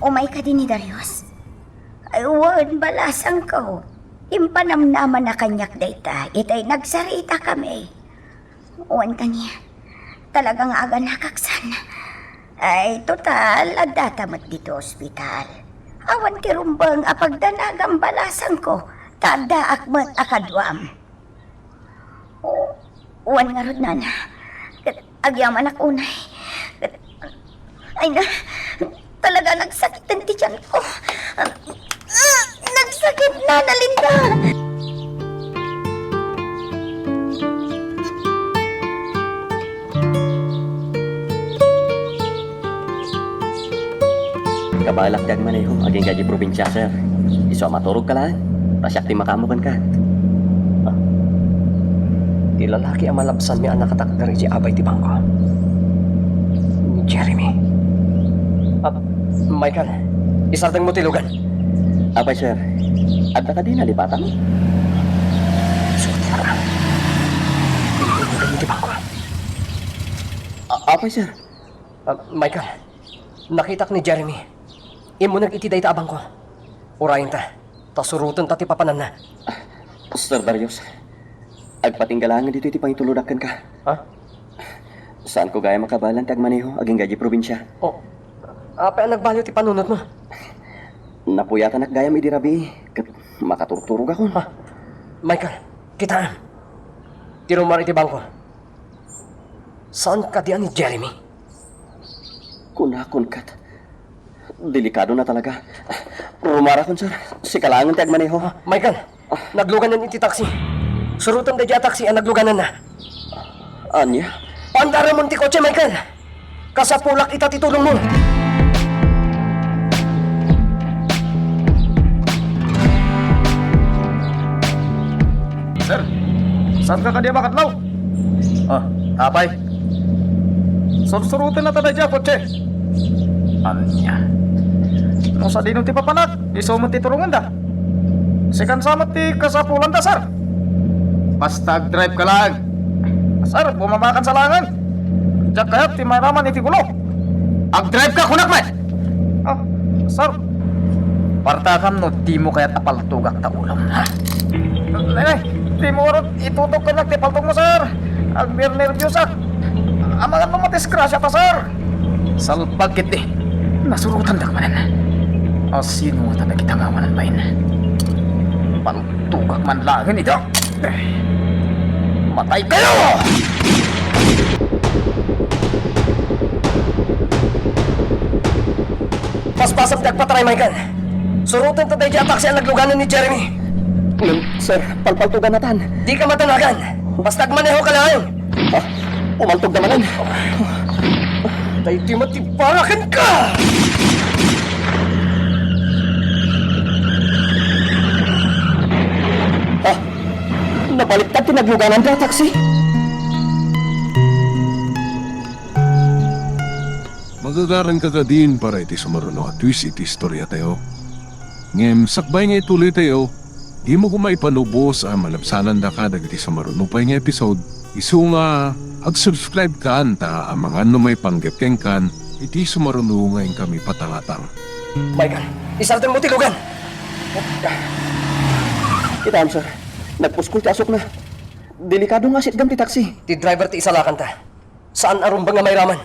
umay kadi ni Darius? Ay, wen, balasangko. Impanamnamana kaniak dayta, itay nagsaritakami. Wen kaniak, talaga nga aganakak sana. Ay, total, addata met ditoy ospital. Awan ti rumbeng a pagdanagam, balasangko, ta addaak met a kaduam. O, wen ngarud, nana. Ket agyamanak unay. Ket, ay na, talaga nagsakiten ti tiyanko. Ah, nagsakit, Nana Linda. Kabaelak ti agmaneho agingga idiay probinsia, sir. Isu a maturogka laeng, ta siak ti makaammo kenka. Ah. Ti lalaki a malabsanmi a nakatakder iti abay ti bangko, ni Jeremy. Ah, Michael, isardengmo ti lugan. Apay, sir. Adda kadi nalipatang? Suot ka. Iti bangko. A-, apay, sir. Ah, Michael, nakitak ni Jeremy. Immuneg iti dayta a bangko. Urayenta, ta surotenta ti papananna. Sir Darius, agpatingga laeng ditoy ti pangituludak kenka. Ha? Saanko gayam a kabaelan ti agmaneho agingga idiay probinsia. Oh, apay a nagbalio ti panunotmo? Napuyatanak gayam idi rabii, ket makaturturogakon. Ha? Michael, kitaem. Ti rummuar iti bangko. Saan kadi a ni Jeremy? Kunakon ket, delikadona talaga. Rummuarakon, sir. Sika laengen ti agmaneho. Ah, Michael, nagluganan iti taksi. Surotem daydiay a taksi a naglugananna. Ania? Pandaramon ti kotse, Michael! Kasapulak ita ti tulongmo. Sir, saanka kadi a makadlaw? Ah, apay? Sursuroten na ta daydiay a kotse. Ania? No sadino ti papanak, isu met ti tulongenda. Sikan sa met ti kasapulanda, sir. Basta agdrive ka laeng. Sir, bumaba kan sa laengen. Diak kayat ti mairaman iti gulo. Agdrive ka, kunak met! Ah, sir. Partakam no dimo kayat a paltogak ta ulom, ha? Nay, nay, dimo ngarud itutok kaniak ti paltogmo, sir. Agnernerbiosak. Amangan no madisgrasiata, sir. Salbag ketdi. Nasurotandak manen. Asino ngata dagita nga awanan bain? Paltogak man laeng ida. Matay kayo! Basbasam ti agpataray, Michael. Surotenta daydiay a taksi a nagluganan ni Jeremy. Ngem, sir, palpaltogannatan. Dika madanagan. Basta agmanehoka laeng. Ha? Umaltogda manen. Daytoy met ti para kenka! Ha? Nabaliktad ti nagluganan a taksi? Magagaranka kadin para iti sumaruno a twist iti istoriatayo. Ngem sakbay nga ituloytayo, dimo koma ipanubos a malabsanandaka dagiti sumaruno pay nga episode. Isu nga, ag-subscribe kan ta amangan no maipanggep kenkan iti sumaruno nga inkami patangatang. Michael, isardengmo ti lugan! Kitaem, sir. Nagpuskol ti asukna. Delikado nga asitgam ti taksi. Ti driver ti isalakanta. Saan a rumbeng a mairaman.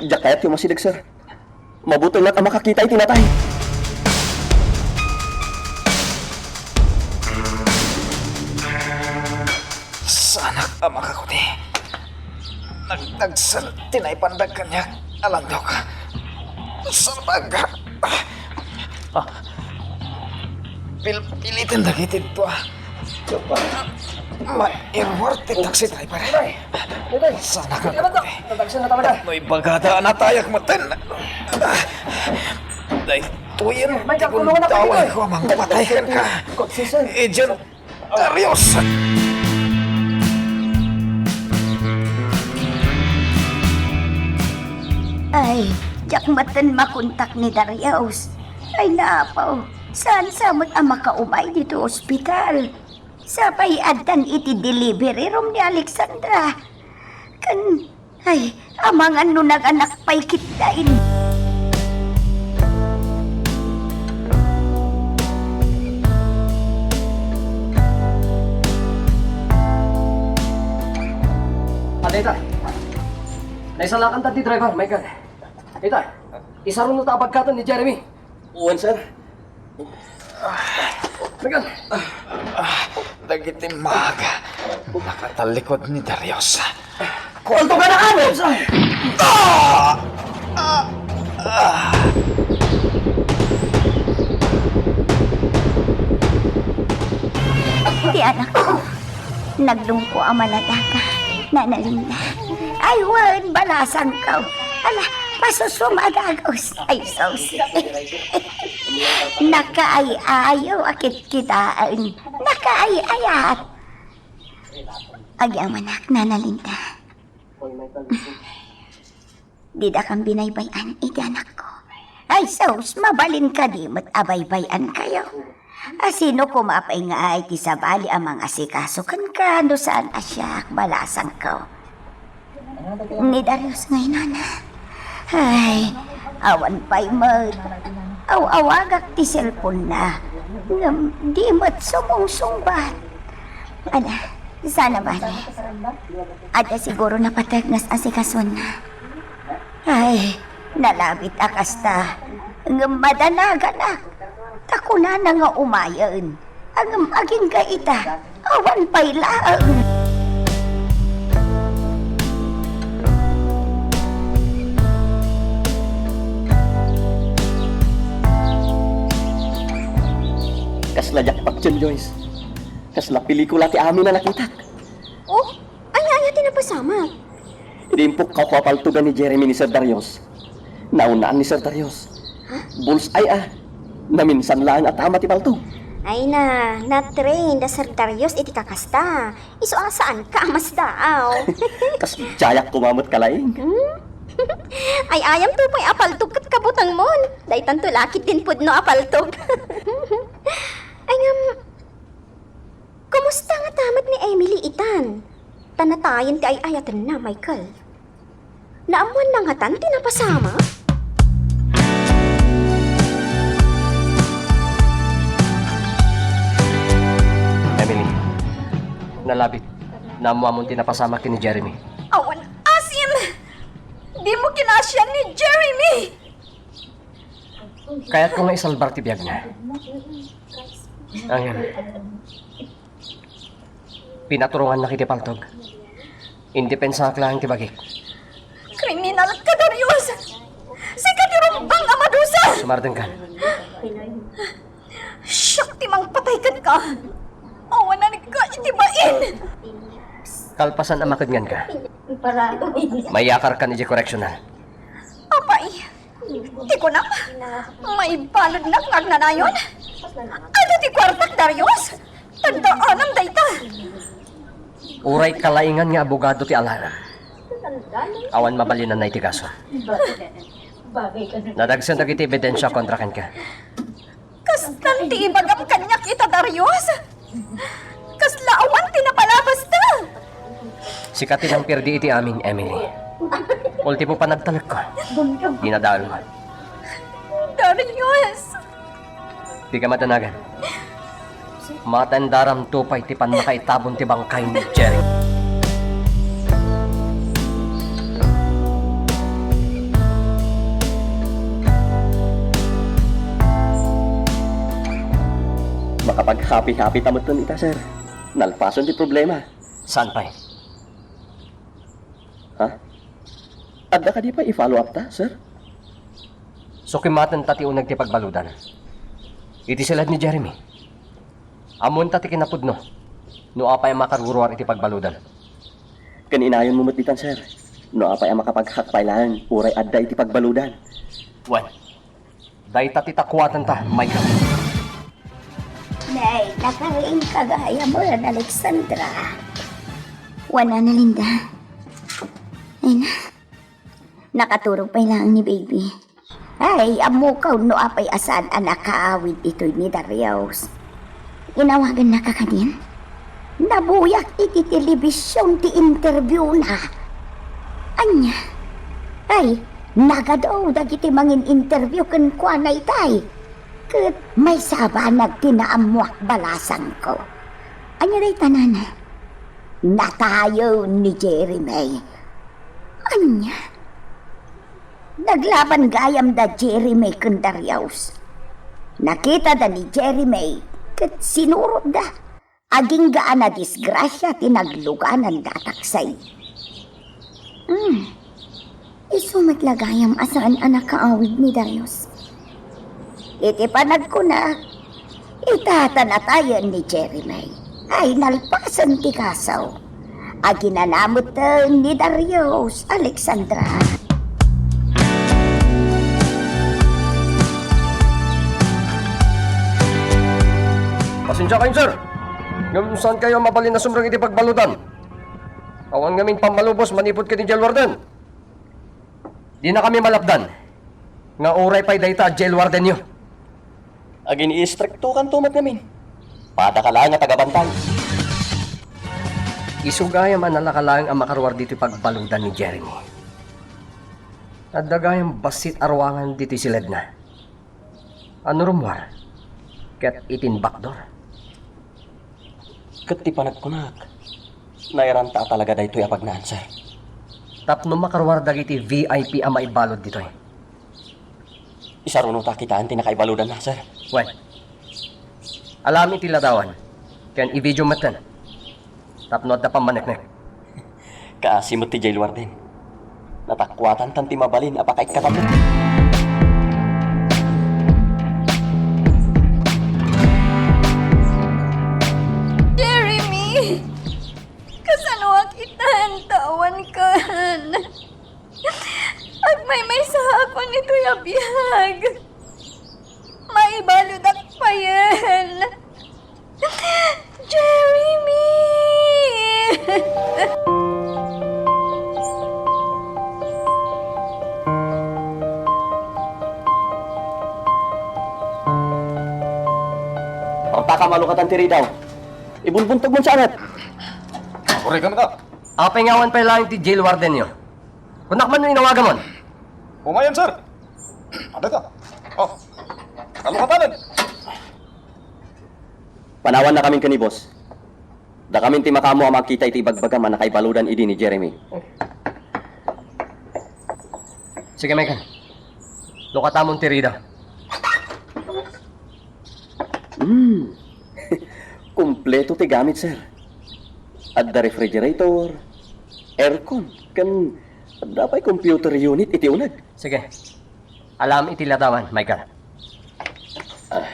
Diak kayat ti umasideg, sir. Mabutelnak a makakita iti natay. Saanak a makakuni. Nagdagsel ti naipandag kaniak a landok. Salbag! Ah. Pilpiliten dagiti dua. Mairuar ti taxi driver. Saanak a makakuni. Tapno ibagada a natayak metten. Daytoyen ti gundaway ko a mangpatay kenka. Idiay Darius! Ay, diak metten makontak ni Darius. Ay, naapaw, saan sa met a makaumay ditoy ospital? Sapay addan iti delivery room ni Alexandra. Ken, ay, amangan no nanganak pay ketdin. Adda ita. Naisalakanta ti driver, Michael. Ita, isarunota a bagkatan ni Jeremy. Wen, sir. Michael! Ah, dagiti maaga, nakatallikod ni Darius. Kuanto ka na, Alex? Ah! Ah! Ah! Ti anakko, naglungko a manadaga, nanalingna. Ay, wen, balasangko. Ala, Pasusum a dagus. Ay, sus. Nakaay-ayo a kitkitaen. Nakaay-ayat. Agyamanak, Nana Linda. Didakam binaybay-an iti anakko. Ay, sus, mabalin kadi met a baybay-ankayo? A sino koma pay ngay ti sabali a mangasikaso kenka no saan a siak, balasangko? Ni Darius ngay, Nana. Ay, awan pay met. Aw-awagak ti cellphone-na. Ngem di met sumungsungbat. Ala, saan a bale. Adda siguro napateg nga asikasuenna. Ay, nalabit a kasta. Ngem madanaganak. Ta kunana nga umayen. Ngem agingga ita, awan pay laeng. Kasla jackpot, Joyce. Kasla pelikula ti amin a nakitak. Oh, aya-aya ti napasamak? Idi impukkaw ko a paltogan ni Jeremy ni Sir Darius, naunaan ni Sir Darius. Ha? Bullseye a. Naminsan laeng a tama ti paltog. Ay na, na-train da Sir Darius iti kakasta. Isu a saanka a masdaaw. Kas jayak kumamet ka laeng. Hmm? Ay-ayam to pay a paltog ket kabutangmon. Daytanto la ketdin pudno a paltog. Ay ngem, kumusta ngata met ni Emily itan? Ta natayen ti ay-ayatenna, Michael. Naammoanna ngatan ti napasamak? Emily, nalabit. Naammoamon ti napasamak ken ni Jeremy. Awan asim! Dimo kinasian ni Jeremy! Kayatko nga isalbar ti biagna. Ngem, pinaturongannak iti paltog. Indepensangak laeng ti bagik. Kriminal ka, Darius! Sika ti rumbang a madusa! Sumardengkan. Siak ti mangpatay kenka! Awanan ka iti bain! Kalpasan a makednganka, mayakarkan iti correctional. Apay, ti kunam, maibaludnak nga agnanayon? Adu ti kuartak, Darius? Tagdaanam dayta. Uray kalaingan nga abogado ti alaem, awan mabalinanna iti kaso. Nadagsen dagiti ebidensia kontra kenka. Kastan ti ibagam kaniak ita, Darius? Kasla awan ti napalabasta? Sika ti nangperdi iti amin, Emily. Ultimo panagtalekko, dinadaelmo. Darius! Dika madanagan. Matendaramto pay ti pannakaitabon ti bangkay ni Jerry. Makapaghappy-happy ta metten ita, sir. Nalpasen ti problema. Saan pay? Ha? Adda kadi pay i-follow up ta, sir? Sukimaten ta ti uneg ti pagbaludan. Iti silad ni Jeremy, ammoen ta ti kinapudno no apay a makaruruar iti pagbaludan. Ken inayonmo met ditan, sir, no apay a makapaghack pay laeng uray adda iti pagbaludan. Wen, dayta ti takuaten ta, Michael. Nay, nakariing ka gayam, Alexandra. Wen, Nana Linda. Ay na. Nakaturog pay laeng ni baby. Ay, ammokaw no apay a saan a nakaawid ditoy ni Darius. Inawagannaka kadin? Nabuyak iti television ti interviewna. Ania? Ay, nagadu dagiti mangin-interview kenkuana itay. Ket maysa a banag ti naammoak, balasangko. Ania dayta, Nana? Natayen ni Jeremy. Ania? Naglaban gayam da Jeremy ken Darius. Nakitada ni Jeremy ket sinurotda. Agingga a nadisgrasia ti nagluganan da a taksay. Hmm. Isu met la gayam a saan a nakaawid ni Darius. Iti panagkunak, ita ta natayen ni Jeremy, ay nalpasen ti kaso. Aginana metten ni Darius, Alexandra. Pasensya kayo, sir. Ngem saan kayo mabalin a sumrek iti pagbaludan? Awan ngamin pammalubos manipud ken ni Jail Warden. Dina kami malapdan nga uray pay dayta a jail wardenyo. Agin-istriktokanto met ngamin. Padaka laeng a tagabantay. Isu gayam a nalaka laeng a makaruar ditoy pagbaludan ni Jeremy. Adda gayam bassit a ruangan ditoy siledna. Ano rummuar? Ket itin backdoor? Ket ti panagkunak, nairanta a talaga daytoy a pagnaan, sir. Tapno makaruar dagiti V I P a maibalud ditoy. Isaruno ta kitaan ti nakaibaludanna, sir. Wen, alam iti ladawan, ken i-video metten. Tapno adda pammaneknek. Kaasi met ti jail warden. Natakuatan tan ti mabalin a pakaikkatanna. Jeremy! Kasanoak itan, ta awankan? Agmaymaysaakon itoy a biag. Maibaludak payen. Jeremy! Parta ka malukatan ti ridaw. Ibulbuntog mo sa anet. Aguray kami ka. Apay nga awan pay laeng ti jail warden yo? Kunak man no inawagan mon. Umayan, sir. Ano ito? Oh, kalukatanan. Panawan na kamin ken ni boss. Dakamin ti makaammo a makita iti ibagbagam a nakaibaludan idi ni Jeremy. Sige, Michael. Lukatamon ti ridaw. Hmm. Kompleto ti gamit, sir. Adda refrigerator, aircon, ken adda pay computer unit iti uneg. Sige. Alam iti ladawan, Michael. Ah.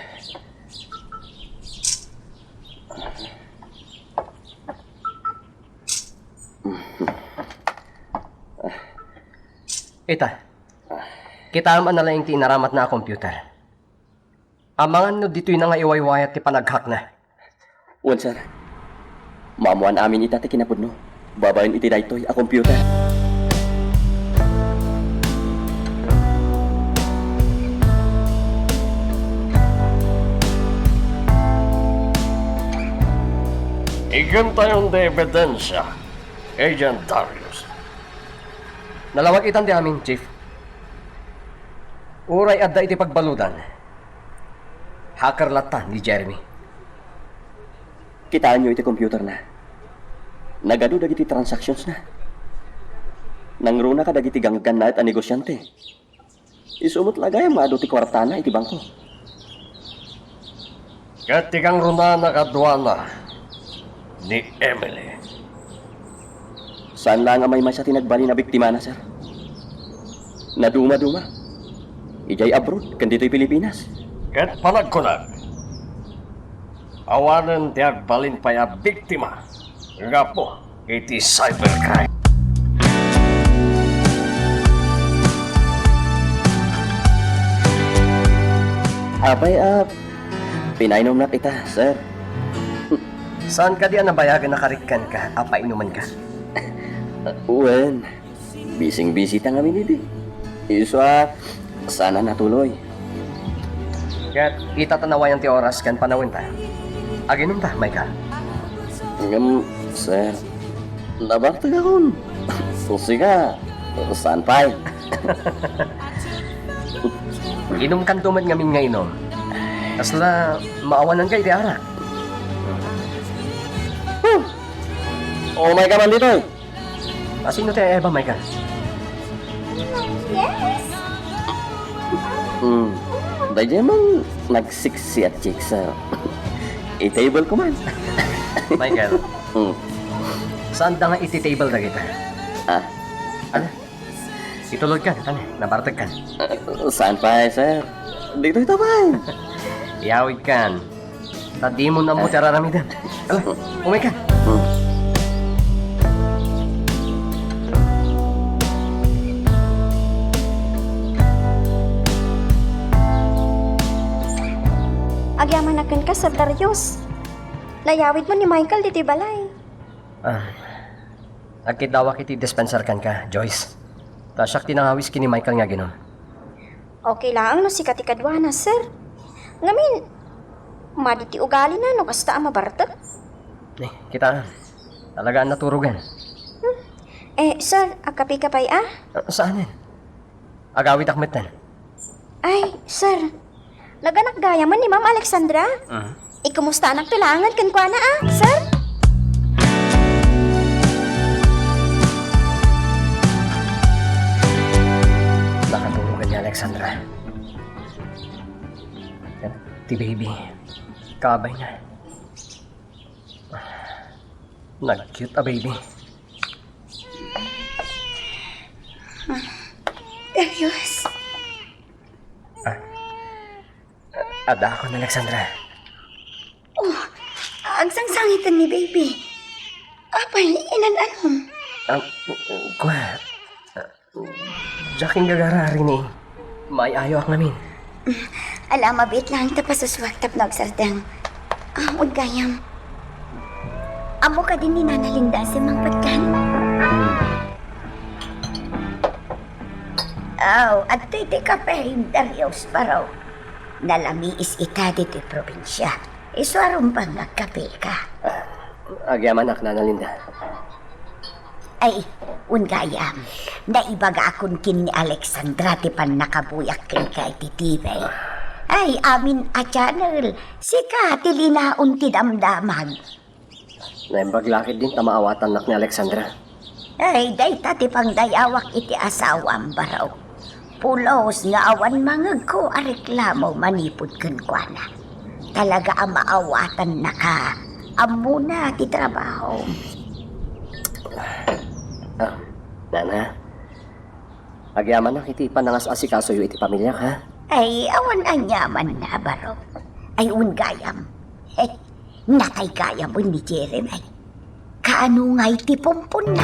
Ita, kitaem a nalaing ti inaramatna a computer. Amangan no ditoyna nga iwaywayat ti panaghackna. Wen, sir. Maammoan amin ita ti kinapudno babaen iti daytoy a computer. Igentayon ti ebidensia, Agent Darius. Nalawag itan ti amin, Chief. Uray adda iti pagbaludan, hacker latta ni Jeremy. Kitaenyo iti computerna. Nagadu dagiti transactionsna. Nangruna kadagiti ganggannaet a negosiante. Isu met la gayam nga adu ti kuartana iti bangko. Ket ti kangrunana kaduana ni Emily. Saan laeng a maymaysa ti nagbalin a biktimana, sir. Nadumaduma. Idiay abroad, ken ditoy Pilipinas. Ket panagkunak, awanen ti agbalin pay a biktima gapu iti cybercrime. Apay a pinainumnak ita, sir? Saan kadi a nabayagen a karikkan ka a painumenka? Wen, bising-bisi ta ngamin idi. Isu a, saan a natuloy. Ket ita ta nawayan ti oras ken panawenta. Aginumta, Michael. Ngem, sir, nabartekakon. Sika, saan pay? Inumkanto met ngamin nga inum. Kasla maawananka iti arak. Huh! Umay ka man ditoy. A, sino ti Eva, Michael? Yes! Hmm. Daydiay man nagsiksi a chicks, ah. I-table ko man. Michael. Hmm. Saan da nga iti-table dagita? Ah? Ano? Itulod ka, ano? Nabartag ka? Ah, saan pa, eh, sir? Dito ito pa, eh. Iyawid kan. Ta di mo na mo ti araramidan. Ala, umay ka. Hmm. Agyamanak kenka, Sir Darius. Nayawidmo ni Michael ditoy balay. Ah, agkiddawak iti dispenser kenka, Joyce. Ta siak ti nangawis ken ni Michael nga aginom. Okay laeng no sika ti kaduana, sir. Ngamin, madi ti ugalina no kasta a mabartek. Eh, kita, talaga a naturogen. Hmm. Eh, sir, agkapika pay a? Ah, saanen? Agawidak metten. Ay, sir. Naganak gayamen ni Ma'am Alexandra. Mhm. Ikumustanak ti laengen kenkuana a, sir? Nakaturogen ni Alexandra. Ti baby. Kabayna. Nag-cute a baby. Darius. Ah. Adda akon, Alexandra. Oh, agsangsangiten ni baby. Apay, inan-anom? Ah, kua. Diak inggagara, Rini. Maay-ayoak ngamin. Ala, mabiit laeng ta pasusuak tapno agsardeng. Ah, wen gayam. Ammo kadi ni Nana Linda a simmangpetkan? Aw, adtoy ti kape, Darius, baro. Nalamiis ita ditoy probinsia. Isu a rumbeng nga agkapeka. Ah, agyamanak, Nana Linda. Ay, wen gayam, naibagakon ken ni Alexandra ti pannakabuyak kenka iti T V. Ay, amin a channel, sika ti linaon ti damdamag. Naimbag la ketdin ta maawatannak ni Alexandra. Ay, dayta ti pangdayawak iti asawam, baro. Pulos nga awan mangegko a reklamo manipud kenkuana. Talaga a maawatannaka. Ammona ti trabaho. Ah, Nana, agyamanak iti panangas-asikasoyo iti pamiliak, ha? Ay, awan aniamanna, baro. Ay, wen gayam. Natay gayam wen ni Jeremy. Kaano ngay ti pumponna?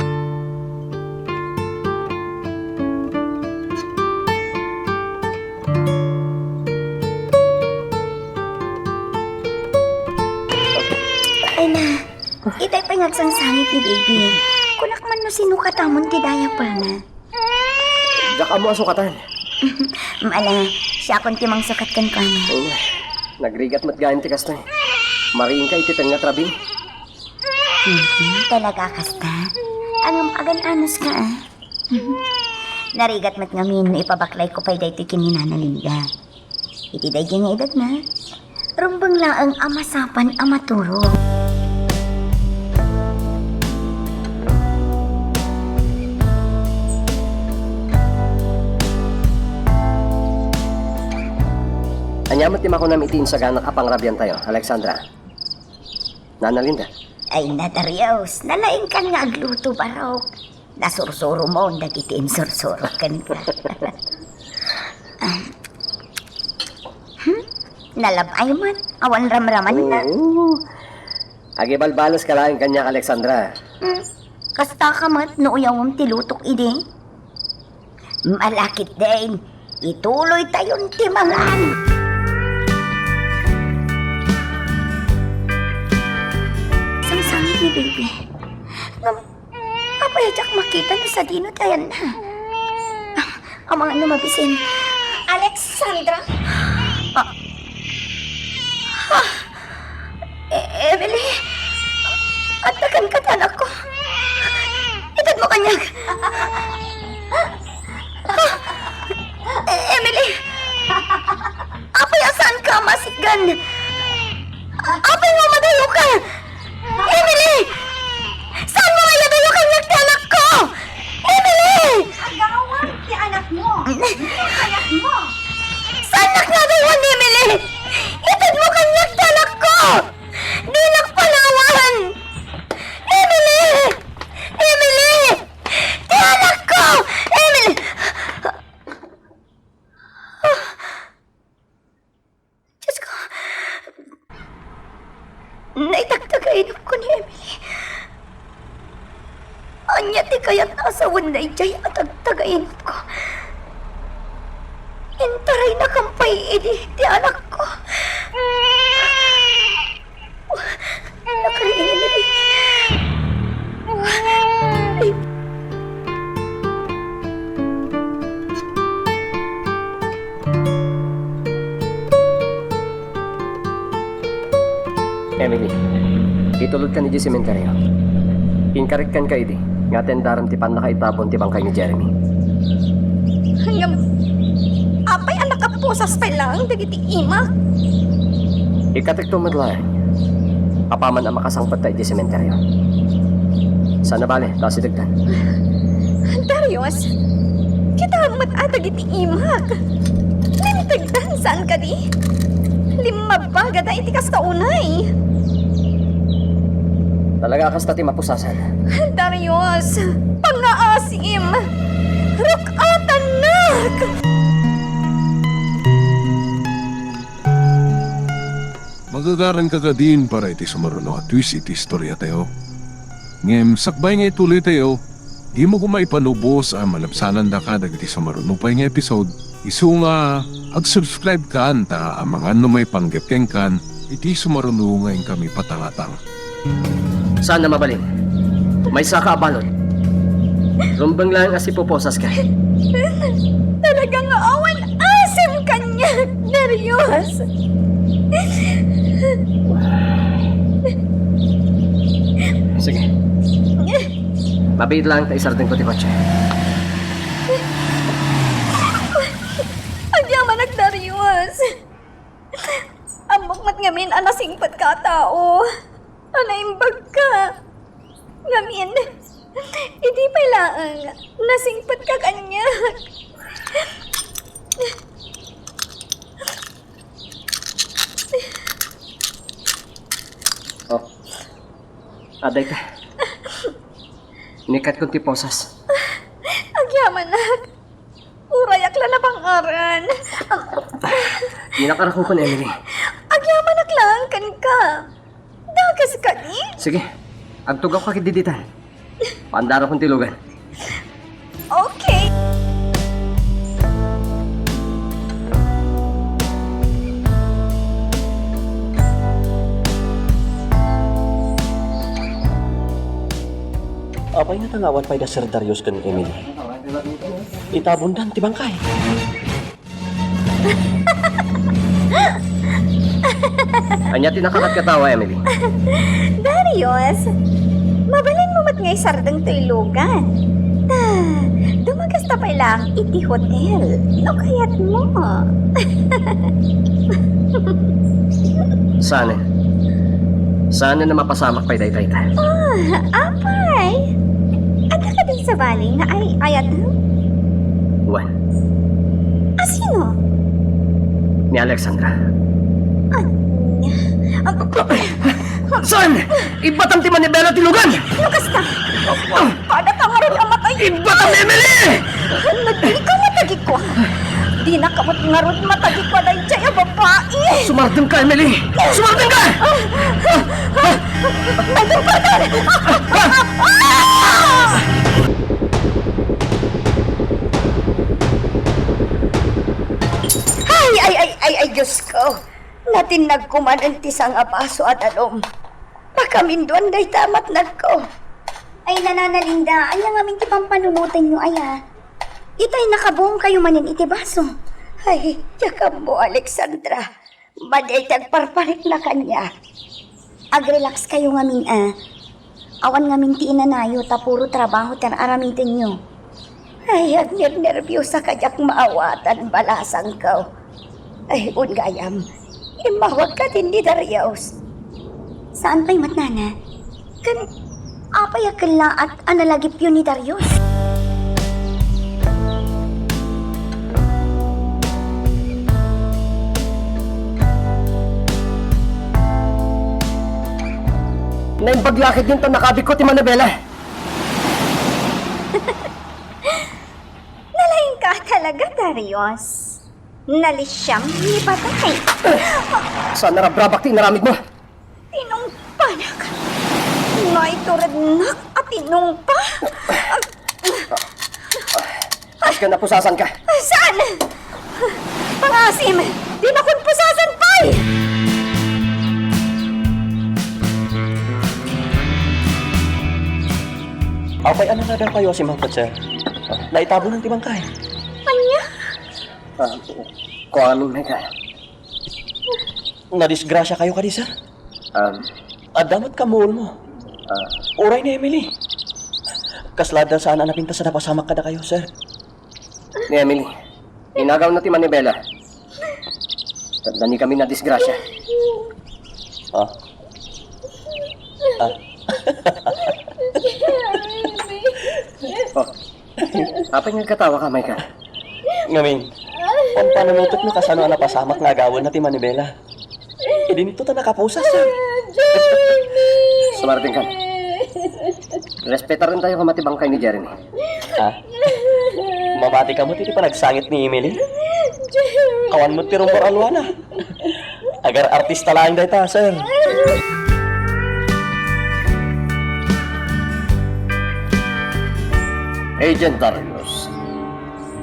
Ay na, itay pay nga agsangsangit ni baby. Kunak man no sinukatamon ti diaperna. Diak ammo a sukatan. Ala, siakon ti mangsukat kenkuana. Ay na, nagrigat met gayam ti kasta. Mariingka iti tengnga, Rabi. Mhm, talaga kasta? Ngem agan-anos ka, ah. Mhm. Narigat met ngamin no ipabaklayko pay daytoy ken ni Nana Linda. Iti daydi nga edadna, rumbeng laeng a masapan a maturog. Ania met ti makunam iti insaganak a pangrabiantayo, Alexandra? Nana Linda? Ay, na, Darius, nalaingkan nga agluto, barok. Nasursuromon dagiti insursurok kenka. Hmm? Nalab-ay man, awan ramramanna. Oo. Agibalbales ka laeng kaniak, Alexandra. Hmm? Kasta ka met no uyawem ti lutok idi? Malakit din, ituloy tayon ti mangan. Sangsangit ni baby. Ngem, apay a diak makita no sadino ti ayanna? Amangan no mabisin. Alexandra? Ah. Ah. E-, Emily, adda kenka ti anakko. Itedmo kaniak. Ah, E-, Emily, apay a saanka a masikgan? Apay nga umadayoka? Emily, saanmo nga iyadayo kaniak ti anakko? Emily! Agawan ti anakmo. Ti anakmo. Saannak nga adayoan, Emily? Itedmo kaniak ti anakko! Dinak panawan! Emily! Emily! Ti anakko! Emily! Diyos ko, naitagtagay inupko ni Emily. Ania ti kayatna a sawen daydiay a tagtagay inupko? Intaraynakon pay idi ti anakko. Tulodkan idiay sementeryo. Inkarik kenka idi nga atendarem ti pannakaitabon ti bangkay ni Jeremy. Ngem, apay a nakapusas pay laeng dagiti imak? Ikkatikto met laeng. Apaman a makasangpet ta idiay sementeryo. Saan a bale, ta asidegtan. Darius, kitaem met a dagiti imak. Linteg Saan kadi? Limmabagada iti kasta unay. Talaga a kasta ti mapusasan. Darius, pangngaasim! Ruk-atannak! Magagaranka kadin para iti sumaruno a twist iti istoriatayo. Ngem sakbay nga ituloytayo, dimo koma ipanubos a malabsanandaka dagiti sumaruno pay nga episode, isu nga ag-subscribe kan ta amangan no maipanggep kenkan iti sumaruno nga inkami patangatang. Saan a mabalin. Maysaka a balud. Rumbeng laeng a sipuposaska. Talaga nga awan asim kaniak, Darius. Sige. Mabiit laeng ta isardengko ti kotse. Agyamanak, Darius. Ammok met ngamin a nasingpetka a tao. A naimbagka. Ngamin, idi pay laeng nasingpetka kaniak. Oh. Adda ita. Nikatkon ti posas. Agyamanak. Urayak la napangaran. Dinak arakokon, Emily. Agyamanak laeng kenka. Dagas kadi? Sige. Agtugawka ketdi ditan. Paandarakon ti lugan. Okay. Apay ngata nga awan pay da Sir Darius ken Emily? Itabondan ti bangkay. Ania ti nakakatkatawa, Emily? Darius, mabalinmo met nga isardeng toy lugan. Ta, dumagasta pay laeng iti hotel, no kayatmo. Saan? Saan a mapasamak pay daytay ta? Ah, apay. Adda kadin sabali nga ay-ayatem? Wen. A sino? Ni Alexandra. Ania? Saan? Ibbatam ti manibela ti lugan! No kasta! Pada ka ngarud a matay! Ibbatam, Emily! Nagdika matagikua. Dina ka met ngarud matagikua daydiay a babai! Sumardeng ka, Emily! Sumardeng ka! Nagdungpatan! Ay, ay, ay, ay, ay, Diyos ko! Natinnag ko manen ti sangabaso a danum. Pakaminduan dayta a matnagko. Ay, Nanana Linda, ania ngamin ti pampanunotenyo aya? Itay nakabuong kayo manen iti baso. Ay, diak ammo, Alexandra. Madi ti agparparikna kaniak. Agrelax kayo ngamin a. Awan ngamin ti inanayo ta puro trabaho ti ar-aramidenyo. Ay, agnernerbiosa ka diak maawatan, balasangko. Ay, un gayam, immawagka ken ni Darius. Saan pay met, Nana? Ken apay a kellaat a nalagipyo ni Darius? Naimbag la ketdin ta nakabikko ti manibela. Nalaingka talaga, Darius. Nalisiam ni patay. Saan a rabrabak ti inaramidmo? Tinungpanak. Naiturednak a tinungpa. Kas ka napusasan ka. Saan? Pangasim, dinakon pusasan pay! Apay, ania nga adda kayo a simangpet, sir? Naitabonan ti bangkay. Ania? Ah, kuamin, Michael. Nadisgrasya kayo kadi, sir? Um, Adda met kammuolmo. Ah. Uray ni Emily. Kasla adda saan a napintas a napasamak kadakayo, sir. Ni Emily, inagawna ti manibela. Tadda ni kami na disgrasya. Ah. Ah. Oh. Apay nga agkatawa ka, Michael? Ngamin, pampanunotek no kasano a napasamak nga agawenna ti manibela. Idinto ta nakapusas, sir. Sumarting ka. Respetarentayo koma ti bangkay ni Jeremy. Ha? Mamati kamo ti panagsangit ni Emily? Awan met ti rumor a luana. Agar-artista laeng dayta, sir. Agent Darius,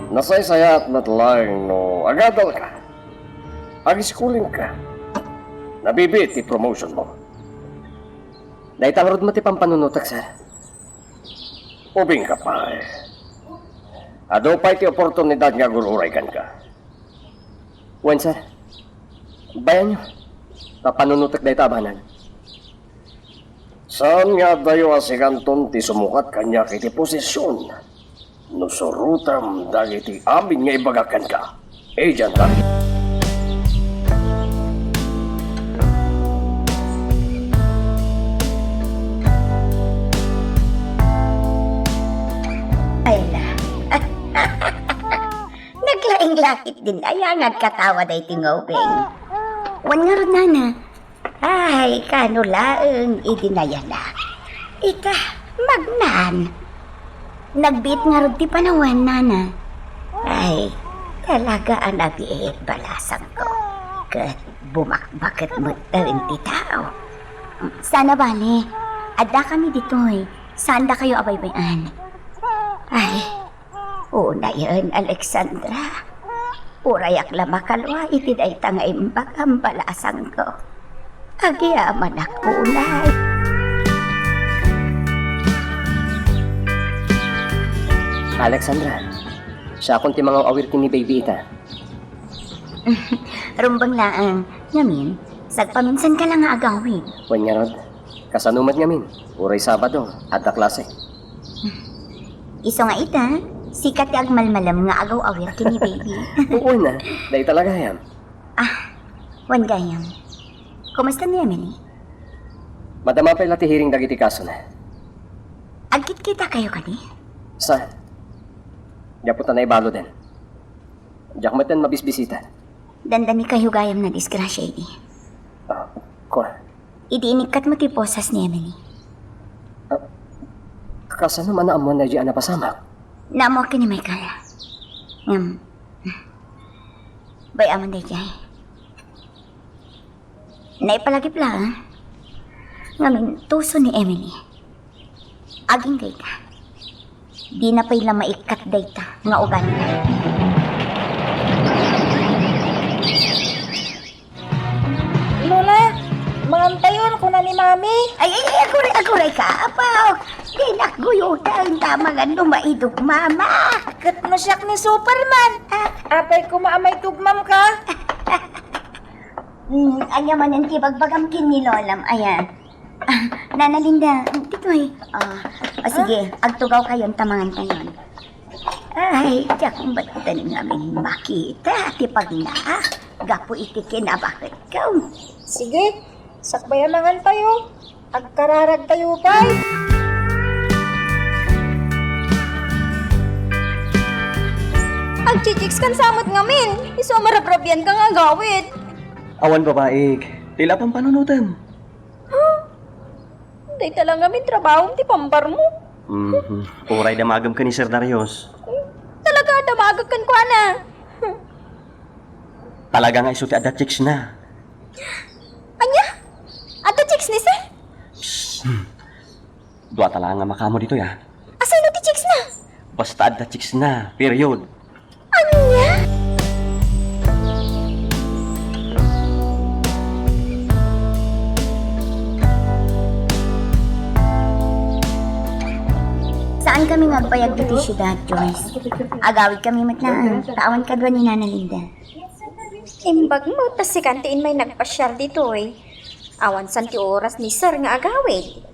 nasaysayaat met laeng no agadalka. Agiskulingka. Nabibiit ti promotionmo. Dayta ngarud met ti pampanunotek, sir. Ubingka pay. Adu pay ti oportunidad nga agur-uray kenka. Wen, sir. Bayanyo. Pampanunotek dayta a banag. Saan nga addayo a siganton ti sumukat kaniak iti posesyon no surotem dagiti amin nga ibagak kenka, Agent Darius? Ay na. Naglaing-langit din aya nga agkatawa daytoy nga ubing. Wen ngarud, nana. Ay, kano laeng idi nayanak. Ita, magnan. Nagbiit ngarud ti panawen, nana. Ay, talaga a nabiit, balasangko. Ket bumakbaket metten ti tao. Saan a bale, addakami ditoy. Saandakayo a baybay-an. Ay, unayen, Alexandra. Urayak la makalua iti dayta nga imbagam, balasangko. Agyamanak unay. Alexandra, siakon ti mangaw-awir ken ni baby ita. Rumbeng laeng. Ngamin, sagpaminsanka la nga agawid. Wen ngarud, kasano met ngamin? Uray Sabado, adda klase. Isu nga ita, sika ti agmalmalem nga agaw-awir ken ni baby. Wen a, dayta la gayam. Ah, wen gayam. Kumusta ni Emily? Madama pay la ti hearing dagiti kasona. Agkitkitakayo kadi? Saan? Gapu ta naibaludan. Diak metten mabisbisita. Dandanikayo gayam nadisgrasya idi. Ah, kua. Idi inikkatmo ti posas ni Emily. Ah, kasano man naammoan daydiay a napasamak? Naammoak ken ni Michael. Ngem, bay-am man daydiay. Naipalagip la, ah. Ngamin, tuso ni Emily. Agingga ita. Dina pay la maikkat dayta nga ugalina. Lola, mangantayon, kuna ni Mami. Ay, ay, ay, aguray, aguray ka, apo. Dinak guyoten ta mangan no maidugmama. Ket no siak ni Superman. Ah. Apay koma a maidugmamka? Hmm, ania manen ti bagbagam ken ni Lolam, aya? Ah, Nana Linda, ditoy. Ah, o sige, agtugawkayon ta mangantayon. Ay, diak metten ngamin makita ti pagnaak gapu iti kinabaketko. Sige, sakbay a mangantayo. Agkararagtayo pay. Agchichikskan sa met ngamin. Isu a marabrabianka nga agawid. Awan babaik. Ti la pampanunotem. Dayta la ngamin trabahom ti pamparmo. Mhm. Uray damagem ken ni Sir Darius. Talaga a damagek kenkuana. Talaga nga isu ti adda chicksna. Ania? Adda chicks ni Sir? Psst. Hmm. Dua ta laeng a makaammo ditoy, a. Asino ti chicksna? Basta adda chicksna. Period. Ania? Saankami nga agbayag ditoy siudad, Joyce. Agawidkami met laeng, ta awan kadua ni Nana Linda. Imbag met ta sikan ti immay nagpasiar ditoy. Awan san ti oras ni sir nga agawid.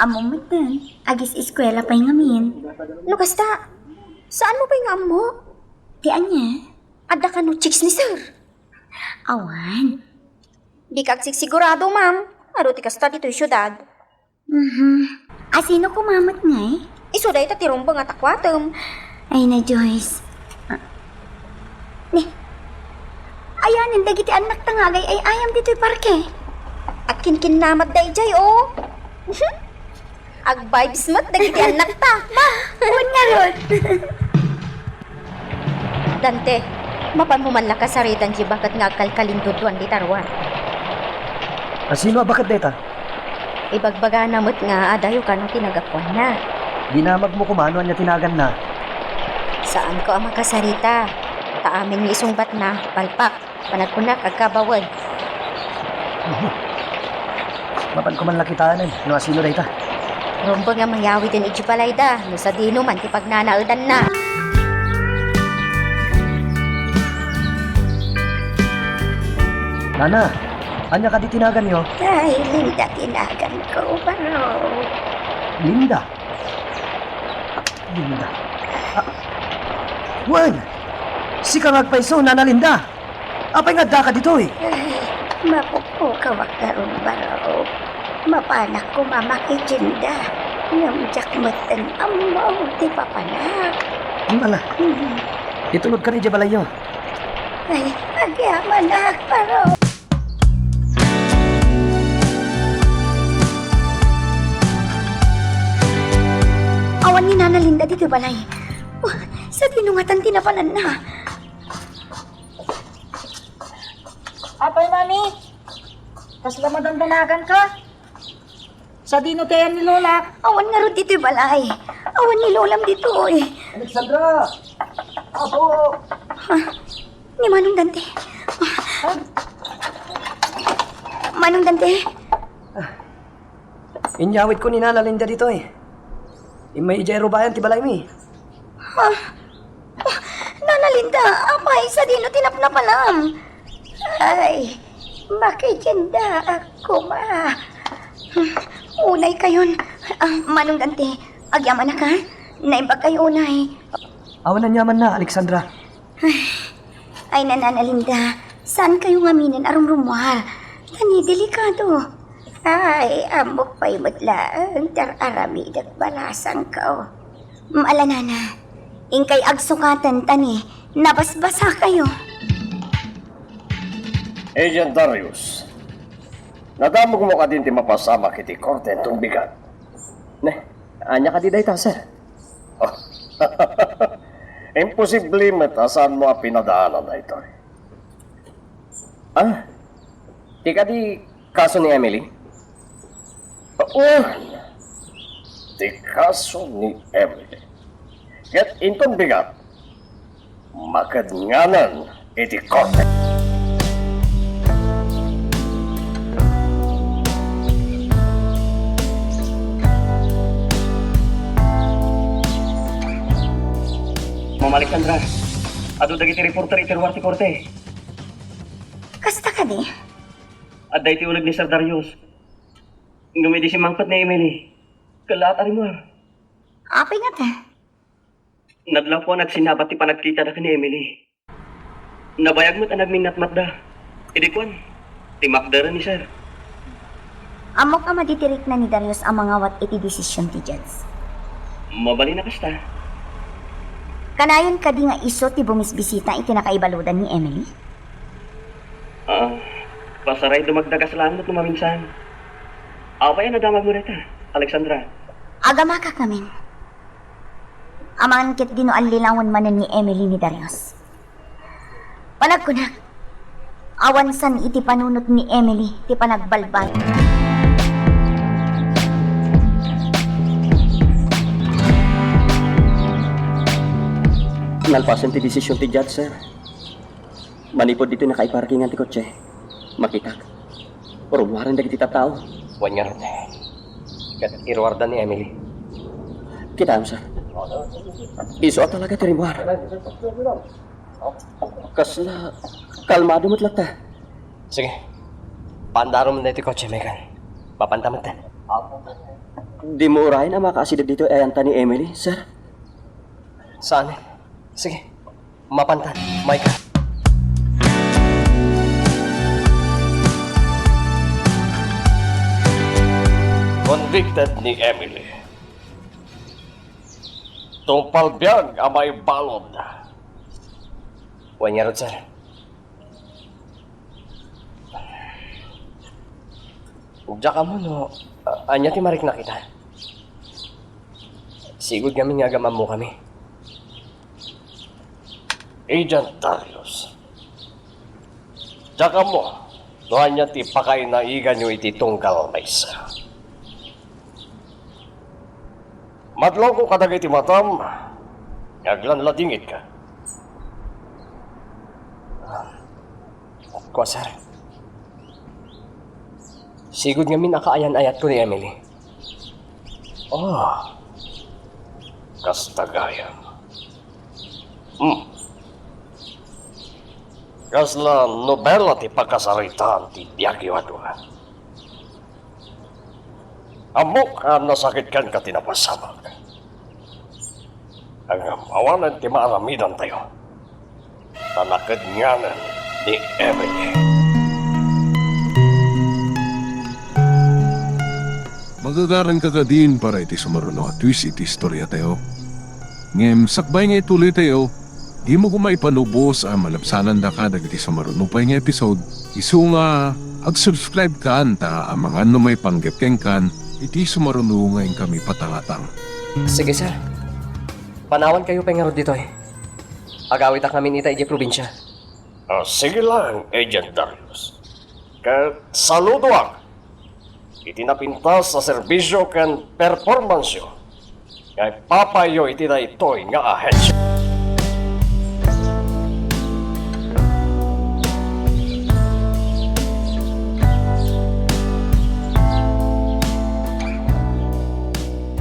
Ammo metten, agis-eskuela pay ngamin. No kasta, saan mo pay nga ammo? Ti ania? Adda kano chicks ni sir? Awan. Dika agsigsigurado, ma'am. Adu ti kasta ditoy siudad. Mhm. A, sino koma met ngay? Isu dayta ti rumbeng a takuatem. Ay na, Joyce. Ah. Ni, ayanen dagiti annakta nga agay-ay-ayam ditoy parke. Agkinkinnamatda idiay, o. Ag-vibes met dagiti annakta. Ma, wen ngarud. Dante, mapanmo man la kasaritan ti baket nga agkalkalinduduan dita ruar. A, sino a baket dayta? Ibagbagana met nga adayo kano ti nagapuanna. Dinamagmo koma no ania ti naganna. Saanko a makasarita. Ta amin nga isungbatna, palpak. Panagkunak, agkabawen. Mapanko man la kitaen no asino dayta. Rumbeng a mayawiden idiay balayda no sadino man ti pagnanaedanna. Nana, ania kadi ti naganyo? Ay, Linda ti naganko, baro. Linda? Linda. Ah, wen! Sika nga agpayso, Nana Linda! Apay nga addaka ditoy? Ay, mapukpukawak ngarud, baro. Mapanak koma makitienda. Ngem diak metten ammo ti papanak. Ala. Hmm. Itulodkan idiay balayyo. Ay, agyamanak, baro. Awan ni Nana Linda ditoy balay. Oh, sadino ngatan ti napananna? Apay, Mami? Kasla madandanaganka? Sadino ti ayan ni Lola? Awan ngarud ditoy balay. Awan ni Lolam ditoy. Alexandra! Apo! Ha? Ni Manong Dante. Manong Dante. Inyawidko ni Nana Linda ditoy. Immay idiay rubayan ti balaymi. Ha? Oh, Nana Linda, apay, sadino ti napnapanam? Ay, makitiendaak koma. Hmm, unaykayon. Ah, Manong Dante, agyamanak, ha? Naimbagkayo unay. Awan aniamanna, Alexandra. Ay, Nana Linda, saankayo ngaminen a rumrumuar. Ta ni delikado. Ay, ammok pay met laeng ti ar-aramidek balasangko. Ala, Nana, inkay agsukaten ta ni nabasbasakayo. Agent Darius, nadamagmo kadin ti mapasamak iti korte inton bigat? Ne, ania kadi dayta, sir? Imposible met a saanmo a pinadaanan daytoy. Ah, ti kadi kaso ni Emily? Wen, ti kaso ni Emily. Ket inton bigat, makednganan iti korte. Ma'am Alexandra, adu dagiti reporter iti ruar ti korte. Kasta kadi? Adda iti uneg ni Sir Darius. Ngem idi simmangpet ni Emily, kellaat a rimmuar. Apay ngata? Nadlaw kuan, agsinabat ti panagkitada ken ni Emily. Nabayag met a nagminnatmatda. Idi kuan, timakderen ni Sir. Ammok a madi ti rikna ni Darius a mangawat iti desisyon ti judge. Mabalin a kasta. Kanayon kadi nga isu ti bumisbisita iti nakaibaludan ni Emily? Ah, pasaray, dumagdagas laeng met no maminsan. Apay a nadamagmo dayta, Alexandra? Agamakak ngamin. Amangan ketdi no allilawen manen ni Emily ni Darius. Panagkunak, awan san iti panunot ni Emily ti panagbalbaliw. Nalpasen ti desisyon ti judge, sir. Manipud ditoy nakaiparkingan ti kotse, makitak. Rummuaren dagiti tattao. Wen ngarud. Ket iruarda ni Emily. Kitaem, sir. Isu a talaga ti rimmuar. Kasla kalmado met latta. Sige. Paandarom daytoy kotse, Megan. Mapanta metten. Dimo urayen a makaasideg ditoy ayanta ni Emily, sir? Saan? Sige. Mapanta. Mayka. Convicted ni Emily. Tungpal biag a maibalud. Wen ngarud, sir. Diak ammo no, a-, ania ti mariknak ita. Sigud ngamin nga agam-ammokami. Agent Darius. Diak ammo no ania ti pakainaiganyo iti tunggal maysa. Madlawko kadagiti matam nga aglanladingit ka. Kua, sir. Sigud ngamin a kaayan-ayatko ni Emily. Oh, kasta gayam. Hmm. Kasla nobela ti pakasaritaan ti biagyo a dua. Ammok a nasakit kenka ti napasamak. Ngem awanen ti maaramidantayo. Ta nakednganen ni Emily. Magagaranka kadin para iti sumaruno a twist iti istoriatayo. Ngem sakbay nga ituloytayo, dimo koma ipanubos a malabsanandaka dagiti sumaruno pay nga episode, isu nga ag-subscribe kan ta amangan no maipanggep kenkan iti sumaruno nga inkami patangatang. Sige, sir. Panawankayo pay ngarud ditoy. Agawitak ngamin ita idiay probinsia. Ah, sige lang, Agent Darius. Ket saludoak iti napintas a serbisyo ken performanceyo nga ipapayyo iti daytoy nga ahensia.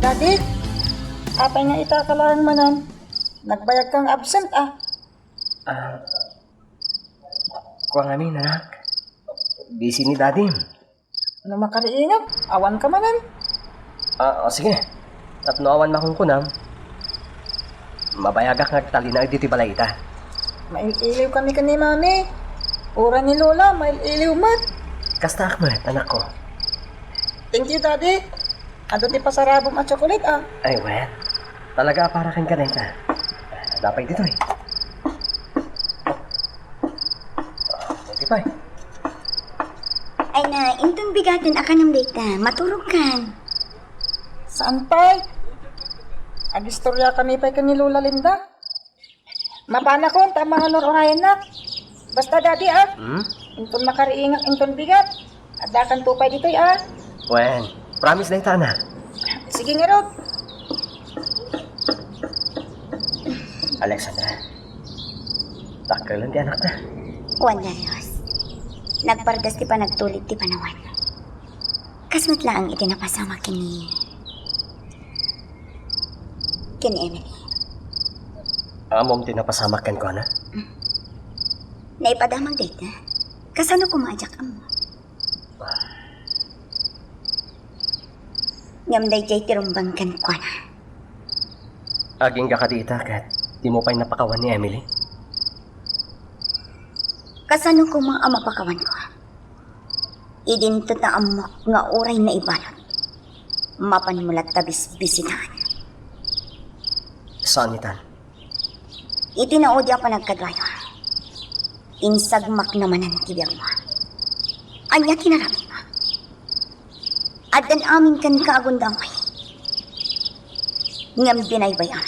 Daddy, apay nga ita ka laeng manen? Nagbayag kang absent, ah. Ah, kua ngamin, anak. Busy ni Dadim. No makariingak, awan ka manen. Ah, o, sige. Tapno awan makunkunam, mabayagak nga agtalinaed ditoy balay ita. Mail-iliw kami ken ni Mami. Uray ni Lola, mail-iliw met. Kastaak met, anakko. Thank you, Daddy. Adu ti pasarabom a chocolate, ah. Ay, wen. Talaga a para kenka dayta. Adda pay ditoy. Iti pay. Ay na, inton bigaten a kanem dayta, maturogkan. Saan pay? Agistorya kami pay ken ni Lola Linda. Mapanakon ta mangan urayennak. Basta, Daddy, ah. Hmm? Inton makariingak, inton bigat, addakan to pay ditoy, ah. Wen, promise dayta, anak. Sige ngarud. Alexandra, dakkel ti anakta. Wen, Darius. Nagpardas ti panagtulid ti panawen. Kas met laeng iti napasamak ken ni, ken ni Emily. Ammom ti napasamak kenkuana? Mm. Naipadamag dayta. Kasano koma a diak ammo? Ngem daydiay ti rumbeng kenkuana. Agingga kadi ita ket dimo pay napakawan ni Emily? Kasano koma a mapakawanko? Idinto ta ammok nga uray naibalud, mapanmo latta bisbisitaan. Saan itan? Iti naudi a panagkaduayo, insagmakna manen ti biagmo. Ania ti naramidmo? Addan amin kenka a gundaway. Ngem binaybay-am.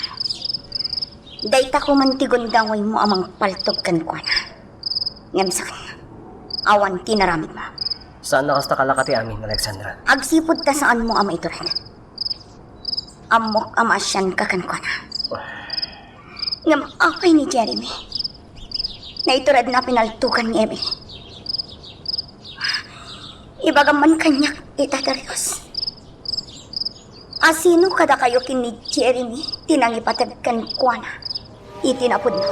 Dayta koman ti gundawaymo a mangpaltog kenkuana. Ngem saan, awan ti naramidmo. Saan a kasta kalaka ti amin, Alexandra? Agsipud ta saanmo a maitured. Ammok a maasianka kenkuana. Ngem apay ni Jeremy? Naituredna a pinaltogan ni Emily. Ibagam man kaniak ita, Darius. A sino kadakayo ken ni Jeremy ti nangipateg kenkuana iti napudno?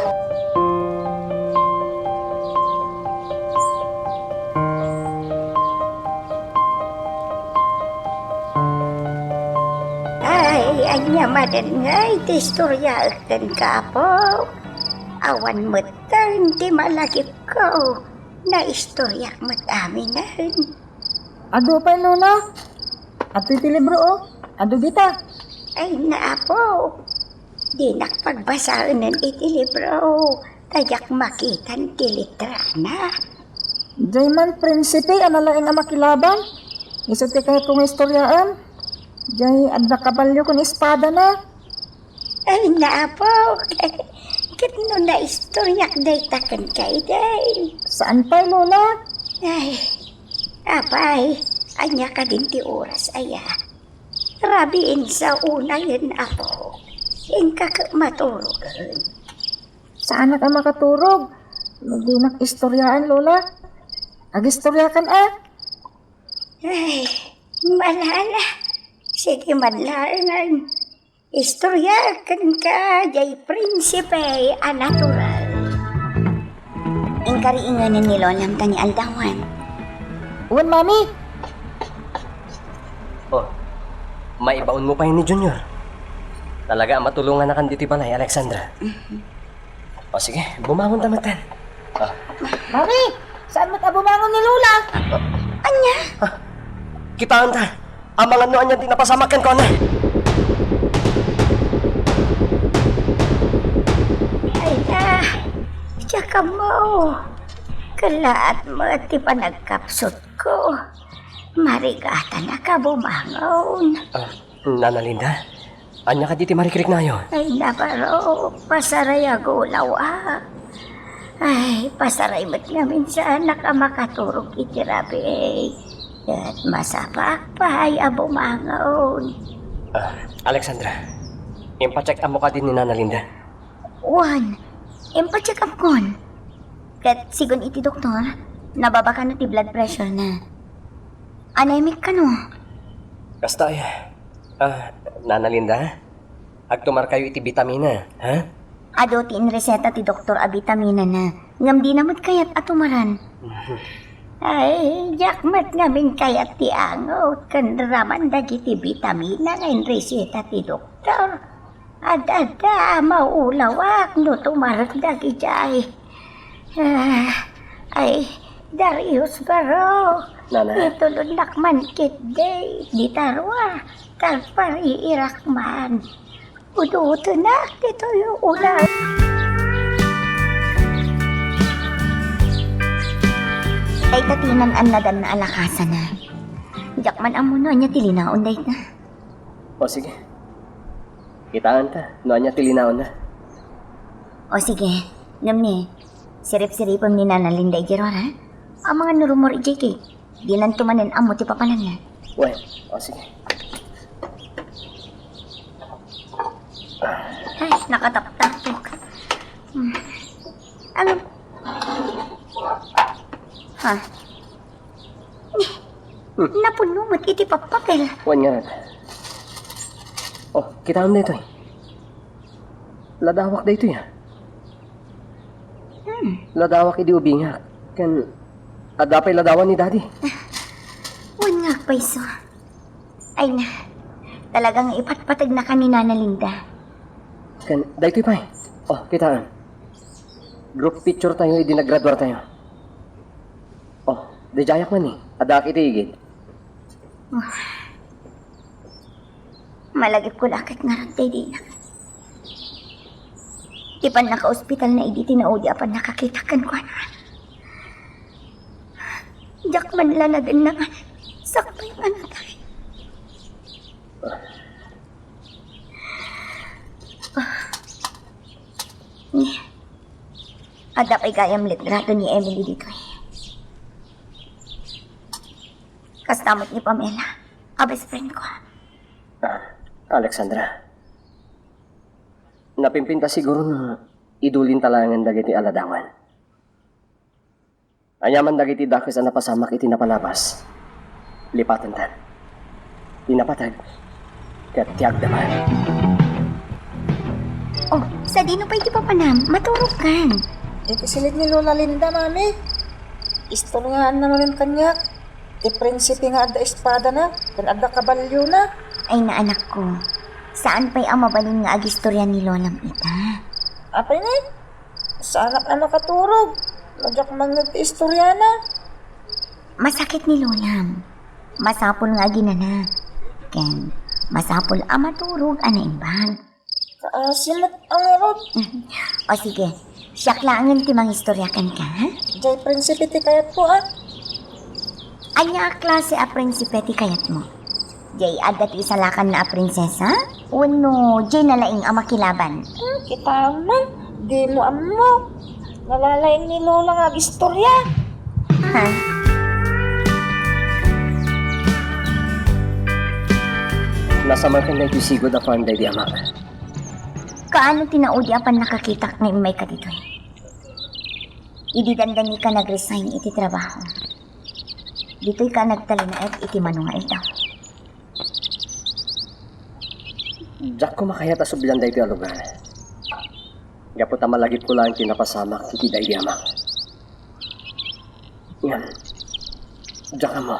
Ania manen ngay ti istoriaek kenka, Apo? Awan metten ti malagipko. Naistoriak met aminen. Adu pay, Lola. Adtoy ti libro, o. Adu dita. Ay, Apo. Dinak pagbasaenen iti libro. Ta diak makitan ti letrana. Diay man prinsipe a nalaing a makilaban. Isu ti kayatko nga istoriaem. Diay adda kabalio ken espadana. Ay, Apo. Ket no naistoriak dayta kenka idi. Saan pay, Lola? Ay, apay, ania kadin ti oras aya? Rabiin sa unayen, Apo. Inka ket maturogen. Saanak a makaturog no dinak istoriaan, Lola. Agistoriakan, a? Ay, malala. Sige man laengen. Istoriaek kenka diay prinsipe a natural. Inkariingenen ni Lolam ta ni aldawan. Wen, Mami. O, maibaonmo pay ni Junior. Talaga a matulongannakan ditoy balay, Alexandra. Mhm. O, sige, bumangonta metten. O. Mami, saan met a bumangon ni Lola? Ania? A, kitaenta. Amangan no ania ti napasamak kenkuana. Ay, a, diak ammo. Kellaat met ti panagkapsutko. Marigatanak a bumangon. A, Nana Linda, ania kadi ti marikriknayo? Ay, nabaro, pasaray a gulawak. Ay, pasaray met ngamin saanak a makaturog iti rabii. Ket masapak pay a bumangon. A, Alexandra, impacheck-upmo kadi ni Nana Linda? Wen, impacheck-upkon. Ket sigun iti doktor, nababa kano ti blood pressure na. Anemic kano. Kasta aya. A, Nana Linda, agtumarkayo iti bitamina, ha? Adu ti inreseta ti doktor a bitaminana, ngem dina met kayat a tumaran. Mhm. Ay, diak met ngamin kayat ti angot ken raman dagiti bitamina nga inreseta ti doktor. Ad-adda a maulawak no tumarek dagidiay. A, ay, Darius baro. Nana. Itulonnak man ketdi, dita rua, ta agpariirak man. Udutenak ditoy ulaw. Dayta ti nan-annadanna a lakasana. Diak man ammo no ania ti linaon dayta. O, sige. Kitaenta no ania ti linaonna. O, sige. Ngem ni, sirip-siripem ni Nana Linda idiay ruar, ha? Amangan no rummuar idiay ket dinanto manen ammo ti papananna. Wen, o, sige. Ay, nakataptapok. Hmm. Ano? Ha? Hmm. Napuno met iti pappapel. Wen ngarud. O, kitaem daytoy. Ladawak daytoy, a. Hmm. Ladawak idi ubingak. Ken adda pay ladawan ni Daddy. Wen nga agpayso. Ay na, talaga nga ipatpategnaka ni Nana Linda. Ken daytoy pay. O, kitaem. Group picture tayo idi naggraduar tayo. O, daydiayak man ni. Addaak iti igid. Oh. Malagipko la ket ngarud daydinak. Ti pannakaospitalna idi tinaudi a pannakakitak kenkuana. Diak man la nadenna nga sakbay a natay. Adda pay gayam litrato ni Emily ditoy. Kasta met ni Pamela, a best friend ko. Ah, Alexandra, napimpinta siguro no idulinta laengen dagiti aladawan. Aniaman dagiti dakes a napasamak iti napalabas, lipatentan. Ti napateg ket ti agdama. Oh, sadino pay ti papanam? Maturogkan. Iti silid ni Lola Linda, Mami. Istoryaanna manen kaniak ti prinsipe nga adda espadana ken adda kabalyona. Ay, naanakko. Saan pay a mabalin nga agistorya ni Lolam ita? Apay ne? Saanak a makaturog no diak mangngeg ti istoriana. Masakit ni Lolam. Masapul nga aginana. Ken, masapul a maturog a naimbag. Kaasi met a ngarud. O sige, siak laengen ti mangistorya kenka, ha? Jay prinsipe ti kayatko, a. Ania a klase a prinsipe ti kayatmo? Jay adda ti isalakanna a prinsesa? Wenno jay nalaing a makilaban? Hmm, kitaem man, dimo ammo. Nalalaing ni Lola nga agistorya. Ha? Nasamakan daytoy sigud a farm daydi amak. Kaano ti naudi a pannakakitak nga immayka ditoy? Idi dandanika nag-resign iti trabaho, ditoyka nagtalinaed iti mano nga aldaw. Diakko makayat a sublian daytoy a lugar. Gapu ta malagipko laeng ti napasamak iti daydi amak. Ngem, diak ammo.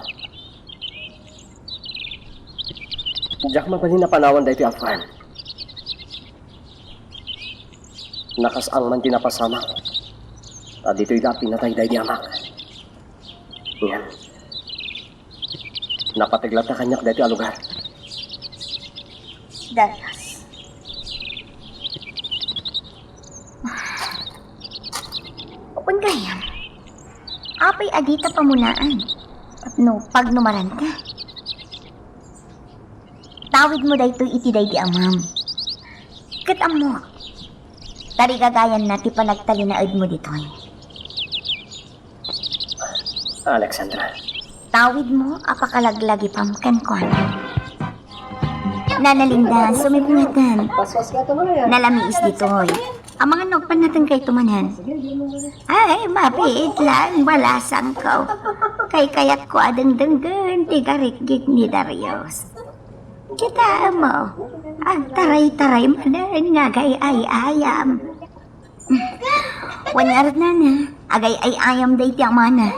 Diak mabalin a panawan daytoy a farm. Nakas-ang man ti napasamak. Ta ditoy la pinatay daydi amak. Ngem, napateg latta kaniak daytoy a lugar. Darius. Wen gayam, apay a dita pamunaan tapno pagnumaranta? Tawidmo daytoy iti daydi amam. Ket ammok, tarigagayanna ti panagtalinaedmo ditoy. Alexandra. Tawidmo a pakalaglagipam kenkuana. Nana Linda, sumipngatan. Nalamiis ditoy. Amangan no agpannatengkayto manen. Ay, mabiit lang, balasangko. Kaykayatko a dengdenggen ti garikgik ni Darius. Kitaem, agtaraytaray manen nga agay-ay-ayam. Wen ngarud, nana, agay-ay-ayam daydi amana.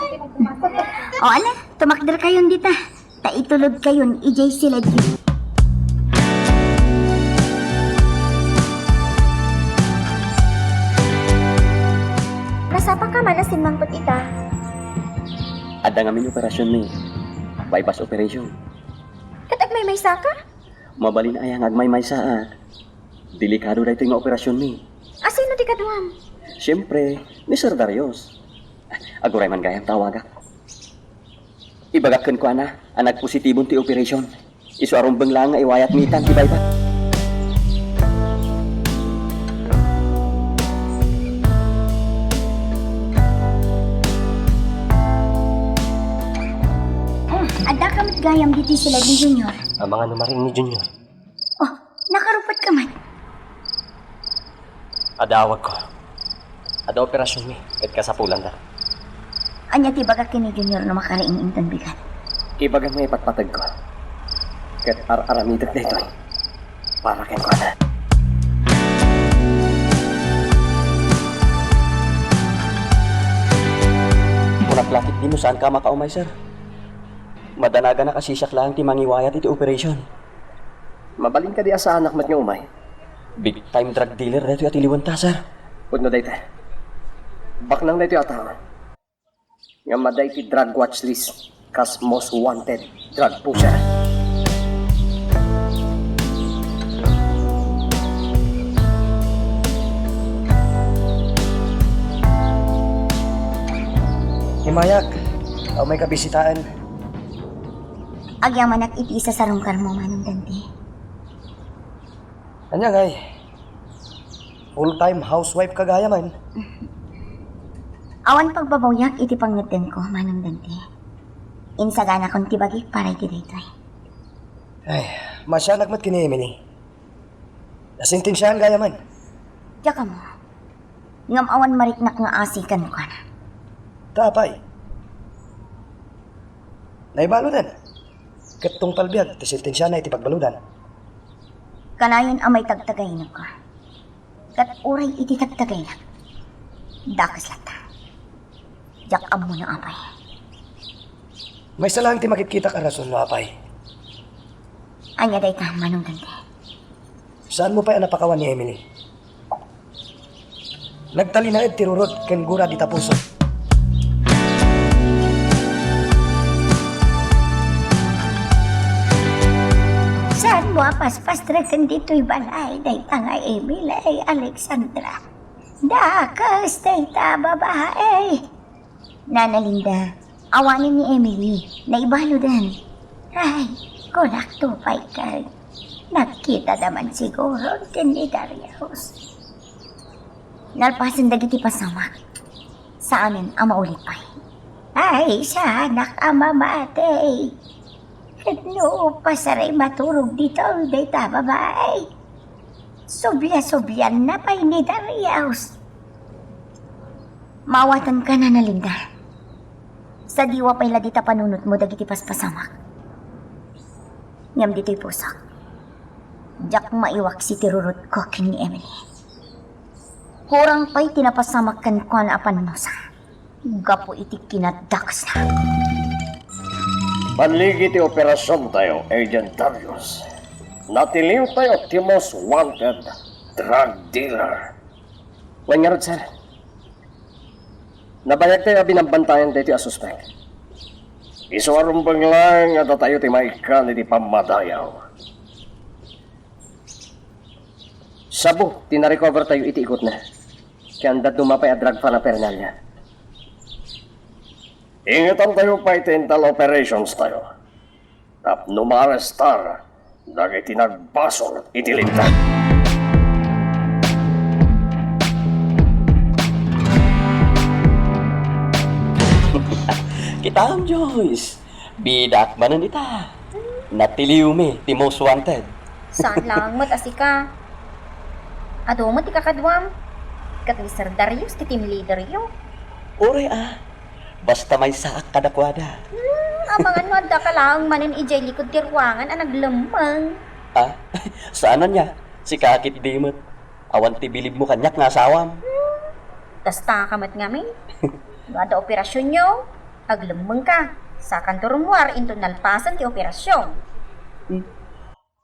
O, ala, tumakderkayon dita, ta itulodkayon idiay siledyo. Nasapaka man a simmangpet ita? Adda ngamin operasionmi. Bypass operation. Ket agmaymaysaka? Mabalin aya nga agmaymaysaak? Delikado daytoy nga operasionmi. A, sino ti kaduam? Siempre, ni Sir Darius. Aguray man gayam ta awagak. Ibagak kenkuana a nagpositibon ti operation. Isu a rumbeng laeng nga iwayatmi itan ti bypass. Hmm, addaka met gayam ditoy siled ni Junior. Amangan no maring ni Junior. Oh, nakarupot ka man. Adda awagko. Adda operasionmi, ket kasapulanda. Ania ti ibagak ken ni Junior no makariing inton bigat? Ibagam nga ipatpategko. Ket ar-aramidek daytoy para kenkuana. Kunak la ketdi no saanka a makaumay, sir. Madanaganak a siak laeng ti mangiwayat iti operation. Mabalin kadi a saanak met nga umay? Big time drug dealer daytoy a tiliwenta, sir. Pudno dayta. Baknang daytoy a tao nga madi iti drug watch list kas most wanted drug pusher. Imayak, ta umayka bisitaen. Agyamanak iti isasarungkarmo, Manong Dante. Ania ngay? Full-time housewife ka gayam? Awan pagbabawiak iti pangngeddengko, Manong Dante. Insaganakon ti bagik para iti daytoy. Ay, masianak met ken ni Emily. Nasentensiaan gayam? Diak ammo. Ngem awan mariknak nga asi kenkuana. Ta apay? Naibaludan. Ket tungpal biag ti sentensiana iti pagbaludan. Kanayon a maitagtagaynak. Ket uray iti tagtagaynak, dakes latta. Diak ammo no apay. Maysa laeng ti makitkitak a rason no apay. Ania dayta, Manong Dante? Saanmo pay a napakawan ni Emily? Nagtalinaed ti rurot ken gura dita puso. Saanmo a paspastreken ditoy balay dayta nga Emily, Alexandra? Dakes dayta a babae. Nana Linda, awanen ni Emily, naibaludan. Ay, kunakto pay ket, nagkitada man siguro ken ni Darius. Nalpasen dagiti pasamak, saanen a mauli pay. Ay, saanak a mamati. Ket no pasaray maturog ditoy dayta a babae, sublia-sublianna pay ni Darius. Maawatanka, Nana Linda. Sadiwa pay la dita panunotmo dagiti paspasamak. Ngem ditoy pusok, diak maiwaksi ti rurotko ken ni Emily. Kurang pay ti napasamak kenkuana a pannusa gapu iti kinadakesna. Balligi ti operasiontayo, Agent Darius. Natiliwtayo ti most wanted drug dealer. Wen ngarud, sir, nabayagtayo a binambantayan daytoy a suspek. Isu a rumbeng laeng a datayo ti maikkan iti pammadayaw. Sabo ti na-recovertayo iti ikutna. Ken dadduma pay a drug paraphernalia. Ingetantayo pay ti intel operationstayo tapno maarestar dagiti nagbasol iti linteg. Kitaem, Joyce. Bidak manen ita. Natiliwmi ti most wanted. Saan laeng met a sika. Adu met ti kakaduam. Ket ni Sir Darius ti team leaderyo. Uray a. Basta maysaak kadakuada. Hmm, amangan no addaka laeng manen idiay likud ti ruangan a naglemmeng. Ah, saan ania? Sika a ketdi met. Awan ti bilibmo kaniak nga asawam. Hmm, kastaka met ngamin. No adda operasionyo, aglemmengka. Sakanto rummuar inton nalpasen ti operasion. Hmm.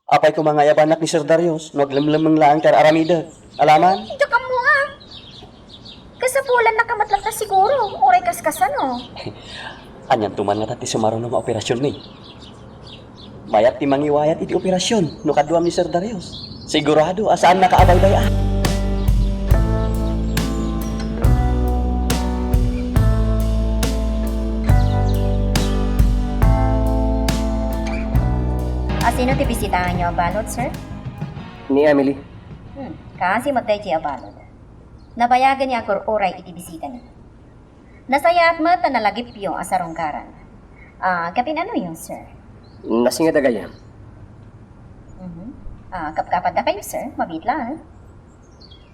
Apay koma nga ayabanak ni Sir Darius no aglemlemmeng laeng ti ar-aramidek? Alaman? Diak ammo a. Kasapulannaka met latta siguro, uray kaskasano. Anianto man ngata ti sumaruno nga operasionmi? Mayat ti mangiwayat iti operasion no kaduam ni Sir Darius. Sigurado a saannaka a baybay-an. A sino ti bisitaanyo a balud, sir? Ni Emily. Hmm, kaasi met daydiay a balud. Nabayagen nga agur-uray iti bisitana. Nasayaat met ta nalagipyo a sarungkaran. Ah, kapin-anoyo, sir? Nasingada gayam. Mhm. Ah, kapkapaddakayo, sir. Mabiit laeng.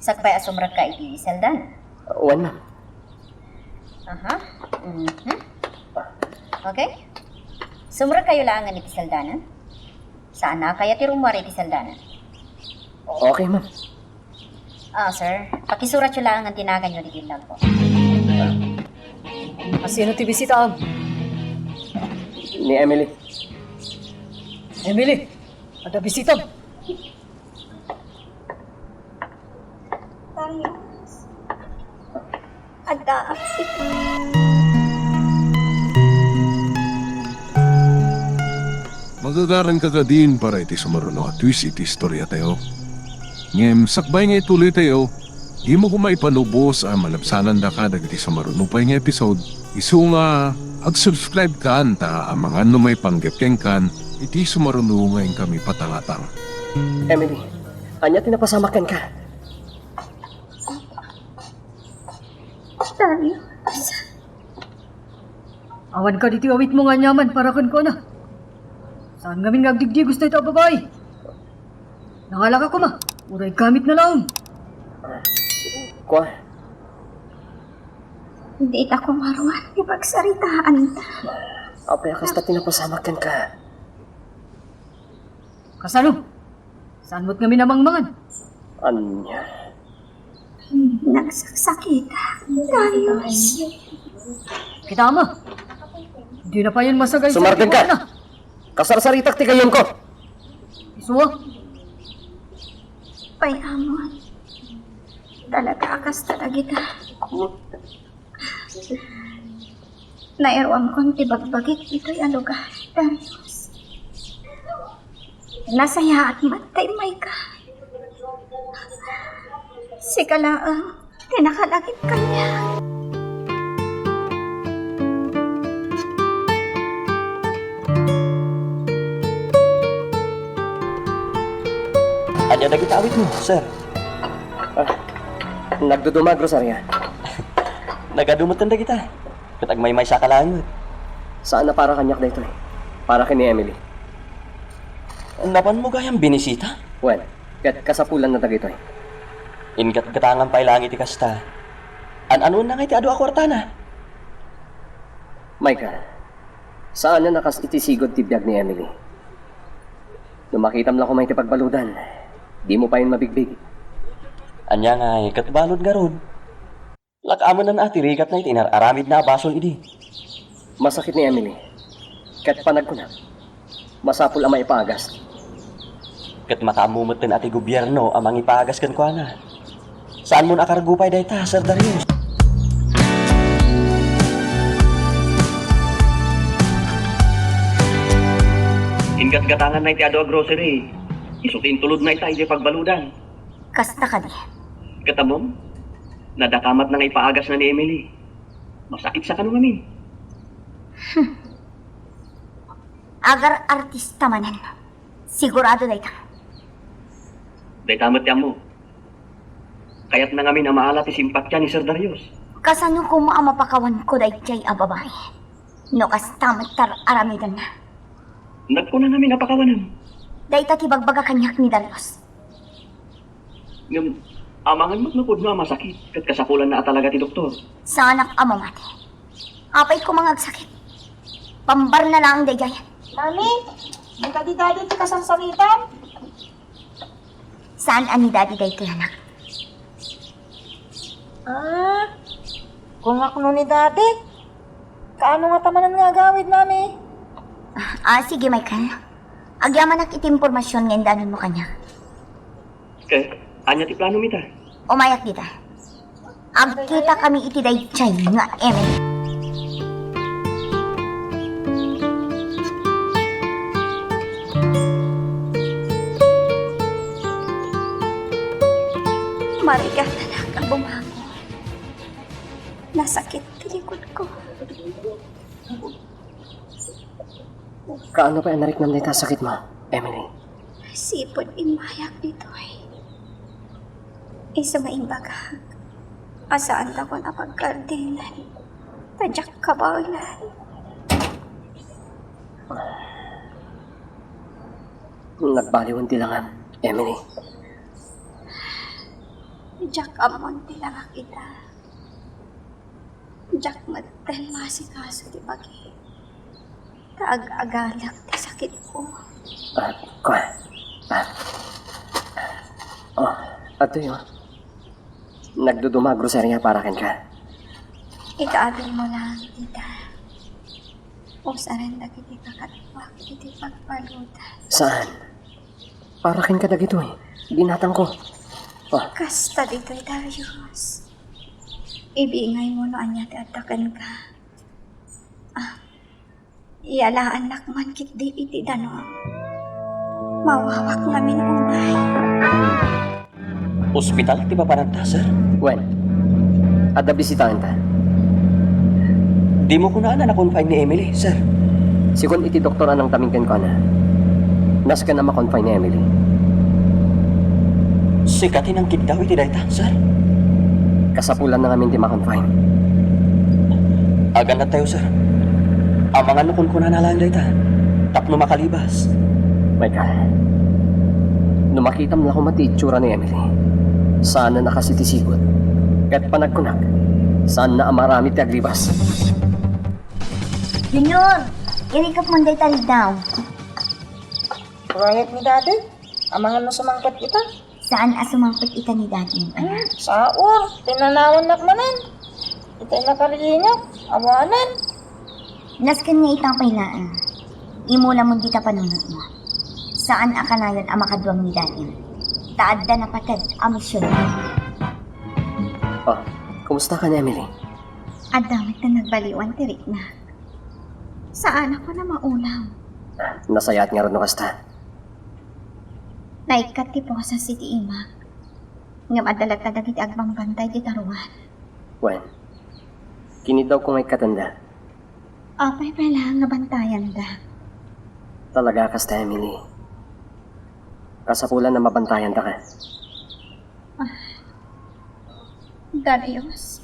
Sakbay a sumrekka iti seldana. Wen, ma'am. Aha. Mhm. Okay. Sumrekkayo laengen iti seldana. Saannakayo ti rummuar iti seldana. Okay, ma'am. Ah, sir, pakisuratyo laengen ti naganyo ditoy logbook. A sino ti bisitaam? Ni Emily. Emily, adda bisitam. Adda. Magagaranka kadin para iti sumaruno a twist iti istoriatayo. Ngem sakbay nga ituloytayo, dimo koma ipanubos a malabsanandaka dagiti sumaruno pay nga episode. Isu nga ag-subscribe kan ta amangan no maipanggep kenkan iti sumaruno nga inkami patangatang. Emily, ania ti napasamak kenka? Darius. Awan kadi ti awitmo nga aniaman para kenkuana. Saan ngamin nga agdigdigos dayta a babai? Nangalaka koma, uray gamitna laeng. Kua? Dita koma ruar ti pagsaritaanta. Apay a kasta ti napasamak kenka? Kasano? Saan met ngamin a mangmangan? Ania? Nagsaksakitak, Darius. Kita, ama. Di na payen masagaysa. Sumardeng ka! Kasarsaritak ti gayyemko. Isu a. Pay amon. Talaga a kasta dagita. Nairuamkon ti bagbagik ditoy a lugar, Darius. Nasayaat met ta immayka. Sika laeng ti nakalagip kaniak. Ania dagita awitmo, sir? Ah, nagduduma a groceria. Nagadu metten dagita. Ket agmaymaysa ka laeng met. Saan a para kaniak daytoy. Para ken ni Emily. Napanmo gayam binisita? Wen, ket kasapulanna dagitoy. Ingatgatangan pay laeng iti kasta. An-anuenna ngay ti adu a kuartana? Michael, saanen a kas iti sigud ti biag ni Emily. No makitam la koma iti pagbaludan, dimo payen mabigbig. Ania ngay ket balud ngarud? Lakamenan a ti rigatna iti inar-aramidna a basol idi. Masakit ni Emily. Ket panagkunak, masapul a maipaagas. Ket makaammo metten a ti gobierno a mangipagas kenkuana. Saanmon a kargo pay dayta, Sir Darius? Ingatgatanganna iti adu a grocery. Isu ti intulodna ita idiay pagbaludan. Kasta kadi? Ket ammom, nadakamatna nga ipaagasna ni Emily. Masakit sa kano ngamin. Agar-artista manen. Sigurado dayta. Dayta met ti ammo. Kayatna ngamin a maala ti simpatian ni Sir Darius. Kasano koma a mapakawanko daydiay a babai? No kasta met ti ar-aramidenna. Nagkuna ngamin a pakawanem. Dayta ti bagbaga kaniak ni Darius. Ngem, amangan met no pudno a masakit, ket kasapulanna a talaga ti doktor. Saanak a mamati. Apay koma nga agsakit? Pambarna laeng daydiay. Mami, di kadi Daddy ti kasangsangitan? Saan a ni Daddy daytoy, anak? Ah, kung no ni Daddy, kaano ngata manen nga agawid, Mami? Ah, sige, Michael. Agyamanak iti impormasion nga indanonmo kaniak. Ket, ania ti plano mi ta? Umayak dita. Agkitakami iti daydiay nga Emily. Marigatanak a bumangon. Nasakit ti likod ko. Kaano pay a nariknam dayta a sakitmo, Emily? Sipud immayak ditoy, isu nga imbagak a saantakon a pagkardingan ta diak kabaelan. Nagbaliwen ti langam, Emily. Diak ammon ti langak ita. Diak metten maasikaso ti bagi. Ta ag-agalak ti sakitko. Ah, kua. Ah. Oh, adtoy, oh. Nagduduma a groceria para kenka. Ikabilmo lang, tita. Usaren dagiti kakadduak iti pagbaludan. Saan? Para kenka dagitoy. Binatangko. Oh. Kasta ditoy, Darius. Ibingaymo no ania ti adda kenka. Ah, iyalaannak man ketdi iti danum. Mawawak ngamin unay. Ospital ti papananta, sir? Wen, adda bisitaenta. Dimo kunaan a na-confine ni Emily, sir? Sigun iti doktor a nangtamin kenkuana, nasken a ma-confine ni Emily. Sika ti nangkiddaw iti dayta, sir? Kasapulanna ngamin ti ma-confine. Aganadtayo, sir. Amangan no kunkunana laeng dayta tapno makalibas. Michael, no makitam la koma ti itsura ni Emily, saanen a kas iti sigud. Ket panagkunak, saanna a maaramid ti aglibas. Junior, irikepmon dayta ridaw. Proyek ni Daddy, amangan no sumangpet ita. Saan a sumangpet ita ni Daddy, anak? Hmm, saur, tinanawannak manen. Itay nakariingak, awanen. Nasken nga ita pay laeng. Imulamon dita panunotmo. Saan a kanayon a makaduam ni Daddy. Ta adda napated a mision. Oh, kumusta ka ni Emily? Adda met nga nagbaliwan ti rikna. Saan a maulaw. Nasayaat ngarud no kasta. Naikkat ti pusa iti imak. Ngem adda latta dagiti agbambantay iti taruan. Wen, kinidawko nga ikkatenda. Apay pay laeng nga bantayanda? Talaga kasta, Emily. Kasapulan a mabantayandaka. Ah, Darius,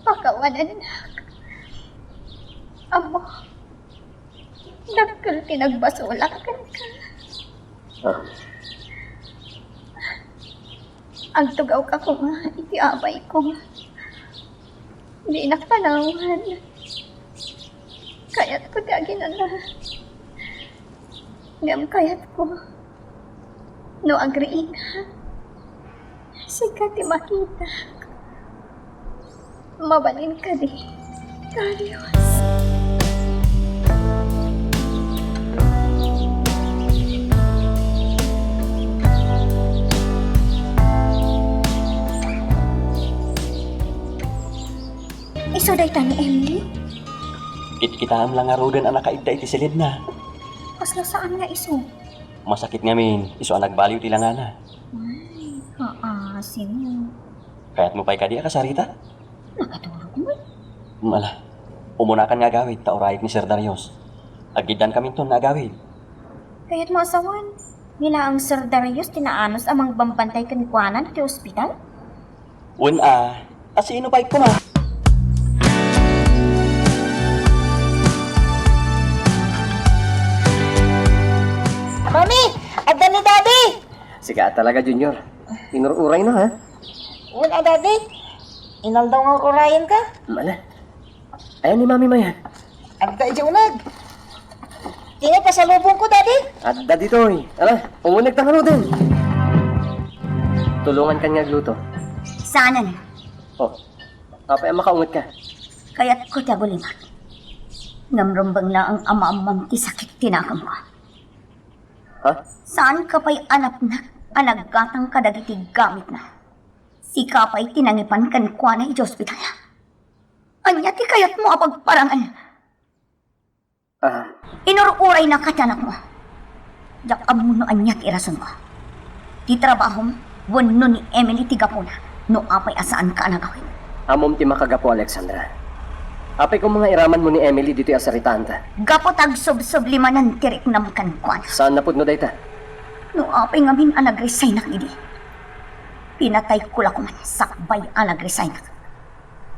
pakawanennak. Ammo, dakkel ti nagbasolak kenka. Ah. Agtugawka koma iti abayko. Dinak panawan. Kayatko ti aginana. Ngem kayatko no agriingak, sika ti makitak. Mabalin kadi, Darius? Isu dayta ni Emily? Kitkitaem la ngaruden a nakaidda iti siledna. Kasla saan nga isu? Masakit ngamin, isu a nagbaliw ti langana. Ay, kaasim. Kayatmo pay kadi a kasarita? Nakaturog man. Ala, umunakan nga agawid ta urayek ni Sir Darius. Aggiddankaminton nga agawid. Kayatmo a sawen, ni laeng Sir Darius ti naanus a mangbambantay kenkuana iti ospital? Wen a, a sino pay koma? Mami, adda ni Daddy! Sika talaga, Junior. Inur-urayna, ha? Wen a, Daddy. Inaldaw nga ur-urayenka? Mala. Ayan ni Mami Mayan. Adda idiay uneg. Ti pasalubongko, Daddy. Adda ditoy. Ala, umunegta ngaruden. Tulongankan nga agluto. Saanen. Oh, apay a makaungetka? Kayatko ti agulimak. Ngem rumbeng laeng a maammom ti sakit ti nakemko. Ha? Saanka pay a napnek a naggatang kadagiti gamitna? Sika pay ti nangipan kenkuana iti ospital. Ania ti kayatmo a pagparangen? Ah. Inur-uraynaka ti anakmo. Diak ammo no ania ti irasonko. Ti trabahom wenno ni Emily ti gapuna no apay a saanka a nagawid. Ammom ti makagapu, Alexandra. Apay koma nga iramanmo ni Emily ditoy a saritaanta? Gapu ta agsubsublimanen ti riknam kenkuana. Saan a pudno dayta? No apay ngamin a nagresignak idi, pinatayko la koman sakbay a nagresignak.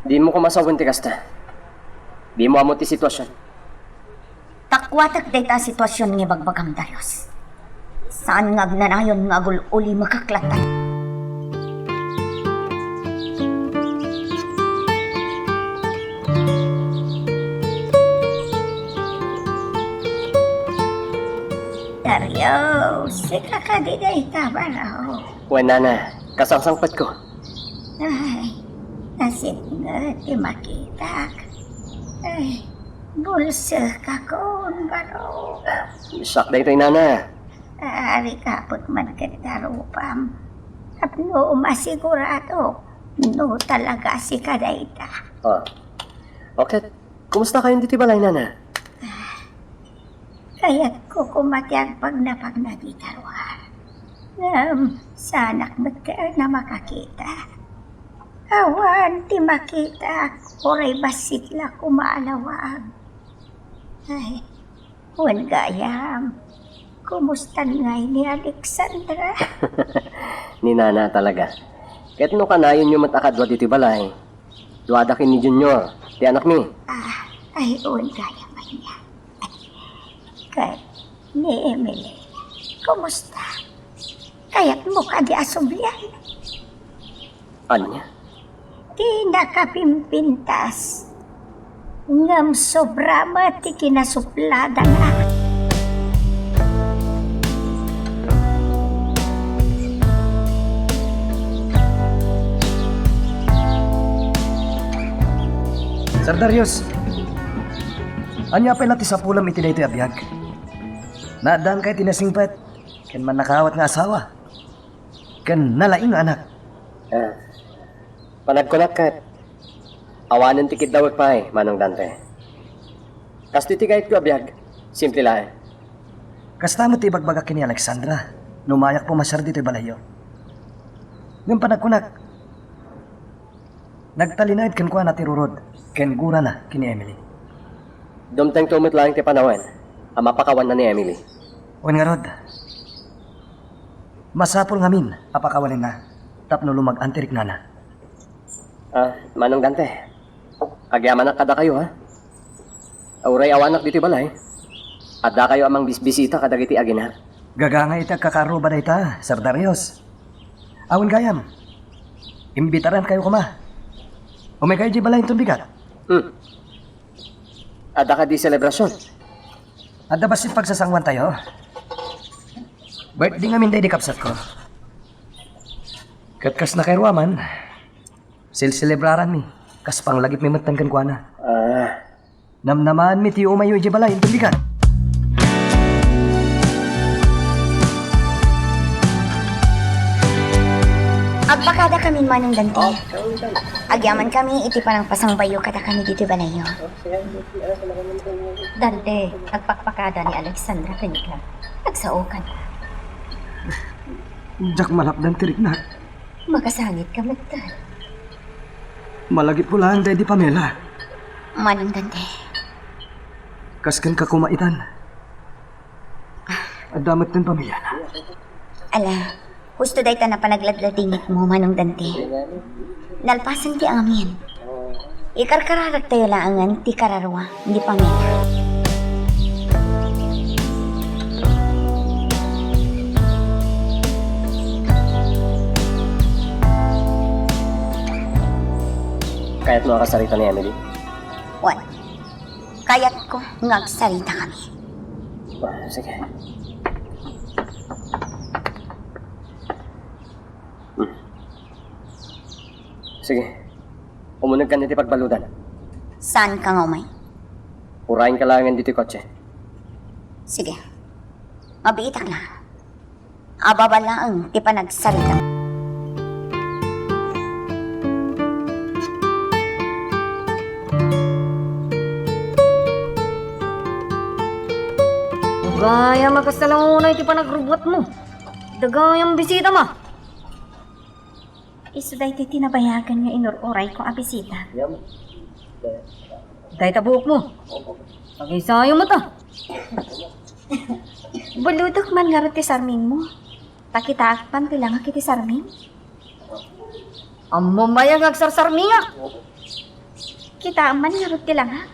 Dimo koma sawen ti kasta. Dimo ammo ti situasion. Takuatek dayta a situasion nga ibagbagam, Darius. Saan nga agnanayon nga agul-ulimekak latta. Darius, sika kadi dayta, baro? Wen, nana, kasangsangpetko. Ay, nasipnget ti makitak. Ay, bulsekakon, baro. Siak daytoy, nana. Arigaput man ket ta rupam tapno masiguradok no talaga sika dayta. Ah. Okay. Kumusta kayon ditoy balay, nana? Kayatko koma ti agpagnapagna dita ruar. Ngem, saanak met ken a makakita. Awan ti makitak, uray bassit la koma a lawag. Ay, wen gayam, kumustan ngay ni Alexandra? Ni nana talaga. Ket no kanayonyo met a kadua ditoy balay, duada ken ni Junior, ti anakmi. Ah, ay, wen gayam ania. Ket ni Emily, kumusta? Kayatmo kadi a sublian? Ania? Ti nakapimpintas. Ngem sobra met ti kinasupladana. Sir Darius, ania pay la ti sapulam iti daytoy a biag? Naaddaanka iti nasingpet. Ken mannakaawat nga asawa. Ken nalaing nga anak. Ah, panagkunak ket awanen ti kiddawek pay, Manong Dante. Kastoy ti kayatko a biag, simple laeng. Kasta met ti ibagbagak ken ni Alexandra no umayak pumasiar ditoy balayyo. Ngem panagkunak, nagtalinaed kenkuana ti rurod ken gurana ken ni Emily. Dumtengto met laeng ti panawen a mapakawanna ni Emily. Wen ngarud, masapul ngamin a pakawanenna tapno lumag-an ti riknana. Ah, Manong Dante, agyamanak kadakayo, ha? Uray awanak ditoy balay, addakayo a mangbisbisita kadagiti aginak. Gagangay ti agkakaarruba dayta, Sir Darius. Awan gayam, imbitarankayo koma. Umay kayo diay balay inton bigat. Hmm. Adda kadi selebrasion? Adda bassit pagsasanguantayo. Birthday ngamin daydi kabsatko. Ket kas nakairuaman, selselebraranmi kas panglagipmi metten kenkuana. Ah. Namnamaanmi ti umayyo idiay balay inton bigat. Agpakadakamin, Manong Dante. Oh, saan, saan? Agyamankami iti panangpasangbayyo kadakami ditoy balayyo. Oh, sige, sige, ano, sa mga ganito, mga Dante, agpakpakada ni Alexandra kenka. Agsaokan. Diak malapdan ti riknak. Makasangitka metten. Malagipko laeng daydi Pamela. Manong Dante. Kas kenka koma itan. Adda metten pamilyana. Ala, husto dayta napanagladladingitmo, Manong Dante. Nalpasen ti amin. Ikarkararaktayo laengen ti kararua ni Pamela. Kayatmo a kasarita ni Emily? Wen. Kayatko nga agsaritakami. Ah, sige. Hmm. Sige. Umunegkan iti pagbaludan. Saanka nga umay? Urayenka laengen ditoy kotse. Sige. Mabiitak la. Ababa laeng ti panagsarita. Gayam a kasta la unay ti panagrubbuatmo. Dagayam bisita ma. Isu daytoy ti nabayagan nga inur-urayko a bisita. Dayta buokmo. Pagaysayo met a. Baludok man ngarud ti sarmingmo. Ta kitaak man ti langak iti sarming. Ammom aya nga agsarsarmingak? Kitaem man ngarud ti langak.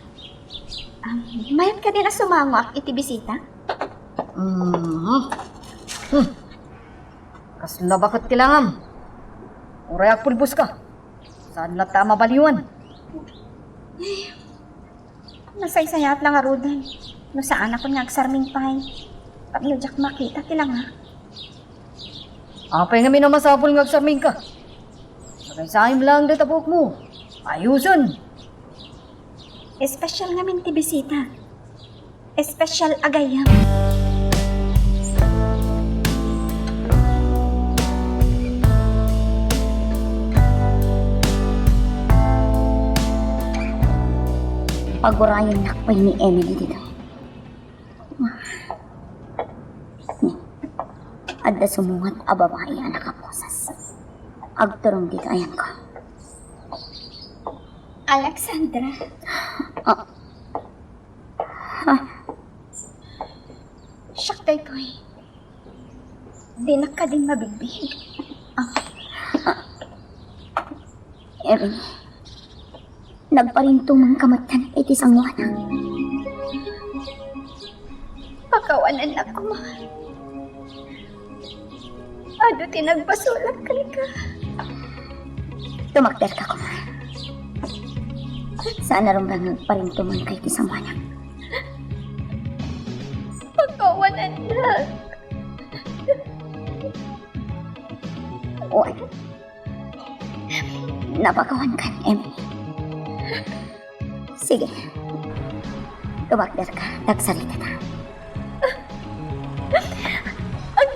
Am, mayat kadin a sumangoak iti bisita? Mhm. Hmm. Kasla baket ti langam. Uray agpulboska. Saan latta a mabaliwan? Ay, nasaysayaat la ngaruden no saanakon nga agsarming pay tapno diak makita ti langak. Apay ngamin a masapul nga agsarmingka? Sakaysayam laeng dayta buokmo. Ayusen. Espesyal ngamin ti bisita. Espesyal a gayam. Pagurayennak pay ni Emily ditoy. Adda sumungad a babai a nakaposes. Agturong ditoy ayanko. Alexandra. Ah. Ah. Siak daytoy. Dinak kadin mabigbig. Ah. Ah. Emily, nagparintumengka metten iti sangoanak. Pakawanennak koma. Adu ti nagbasolak kenka. Tumakderka koma. Saan a rumbeng nga agparintumengka iti sangoanak. Pakawanennak. Wen, napakawankan, Emily. Sige. Tumakderka, ta agsaritata.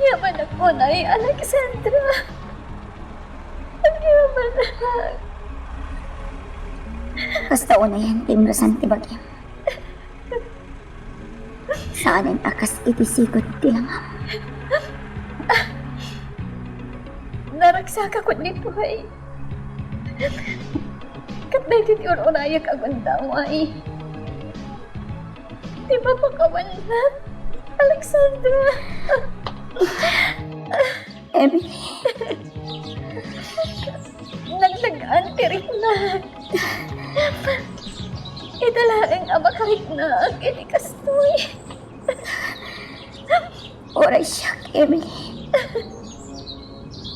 Agyamanak unay, Alexandra. Agyamanak. Kasta unayen ti imrasan ti bagim. Saanen a kas iti sigud ti langam. Naragsakak ket ni Puhay. Ket daytoy ti ur-urayak a gundaway. Ti mapakawannak, Alexandra. Emily. Nagdagaan ti riknak. Ita laeng a makariknak iti kastoy. Uray siak, Emily.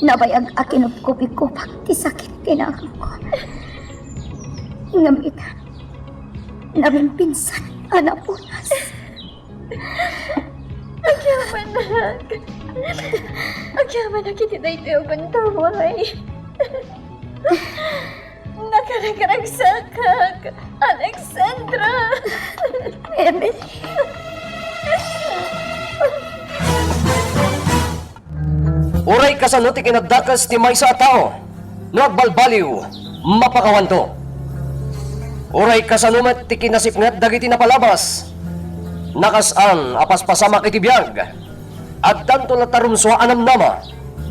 Nabayag a kinupkupikupak ti sakit ti naganko. Ngem ita, nabimbinsan a napunas. Agyamanak. Agyamanak iti daytoy a gundaway. Nakaragragsakak, Alexandra. Emily. Uray kasano ti kinadakes ti maysa a tao, no agbalbaliw, mapakawanto. Uray kasano met ti kinasipnget dagiti napalabas, nakasaan a paspasamak iti biag. Addanto latta rumsua a namnama,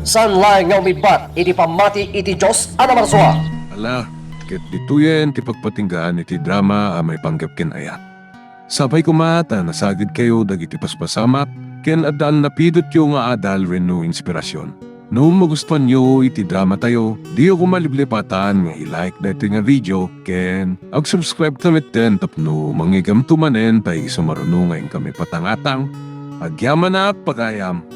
saan laeng nga umibbat iti pammati iti Dios a namarsua. Ala, ket ditoyen ti pagpatinggaan iti drama a maipanggep ken ayat. Sapay koma ta nasagidkayo dagiti paspasamak ken adda a napidotyo nga adal wenno inspirasyon. No magustuanyo iti dramatayo, diyo koma liplipatan nga i-like daytoy nga video ken ag-subscribe ta metten tapno mangigamto manen ta isu maruno nga inkami patangatang. Agyamanak pagayam!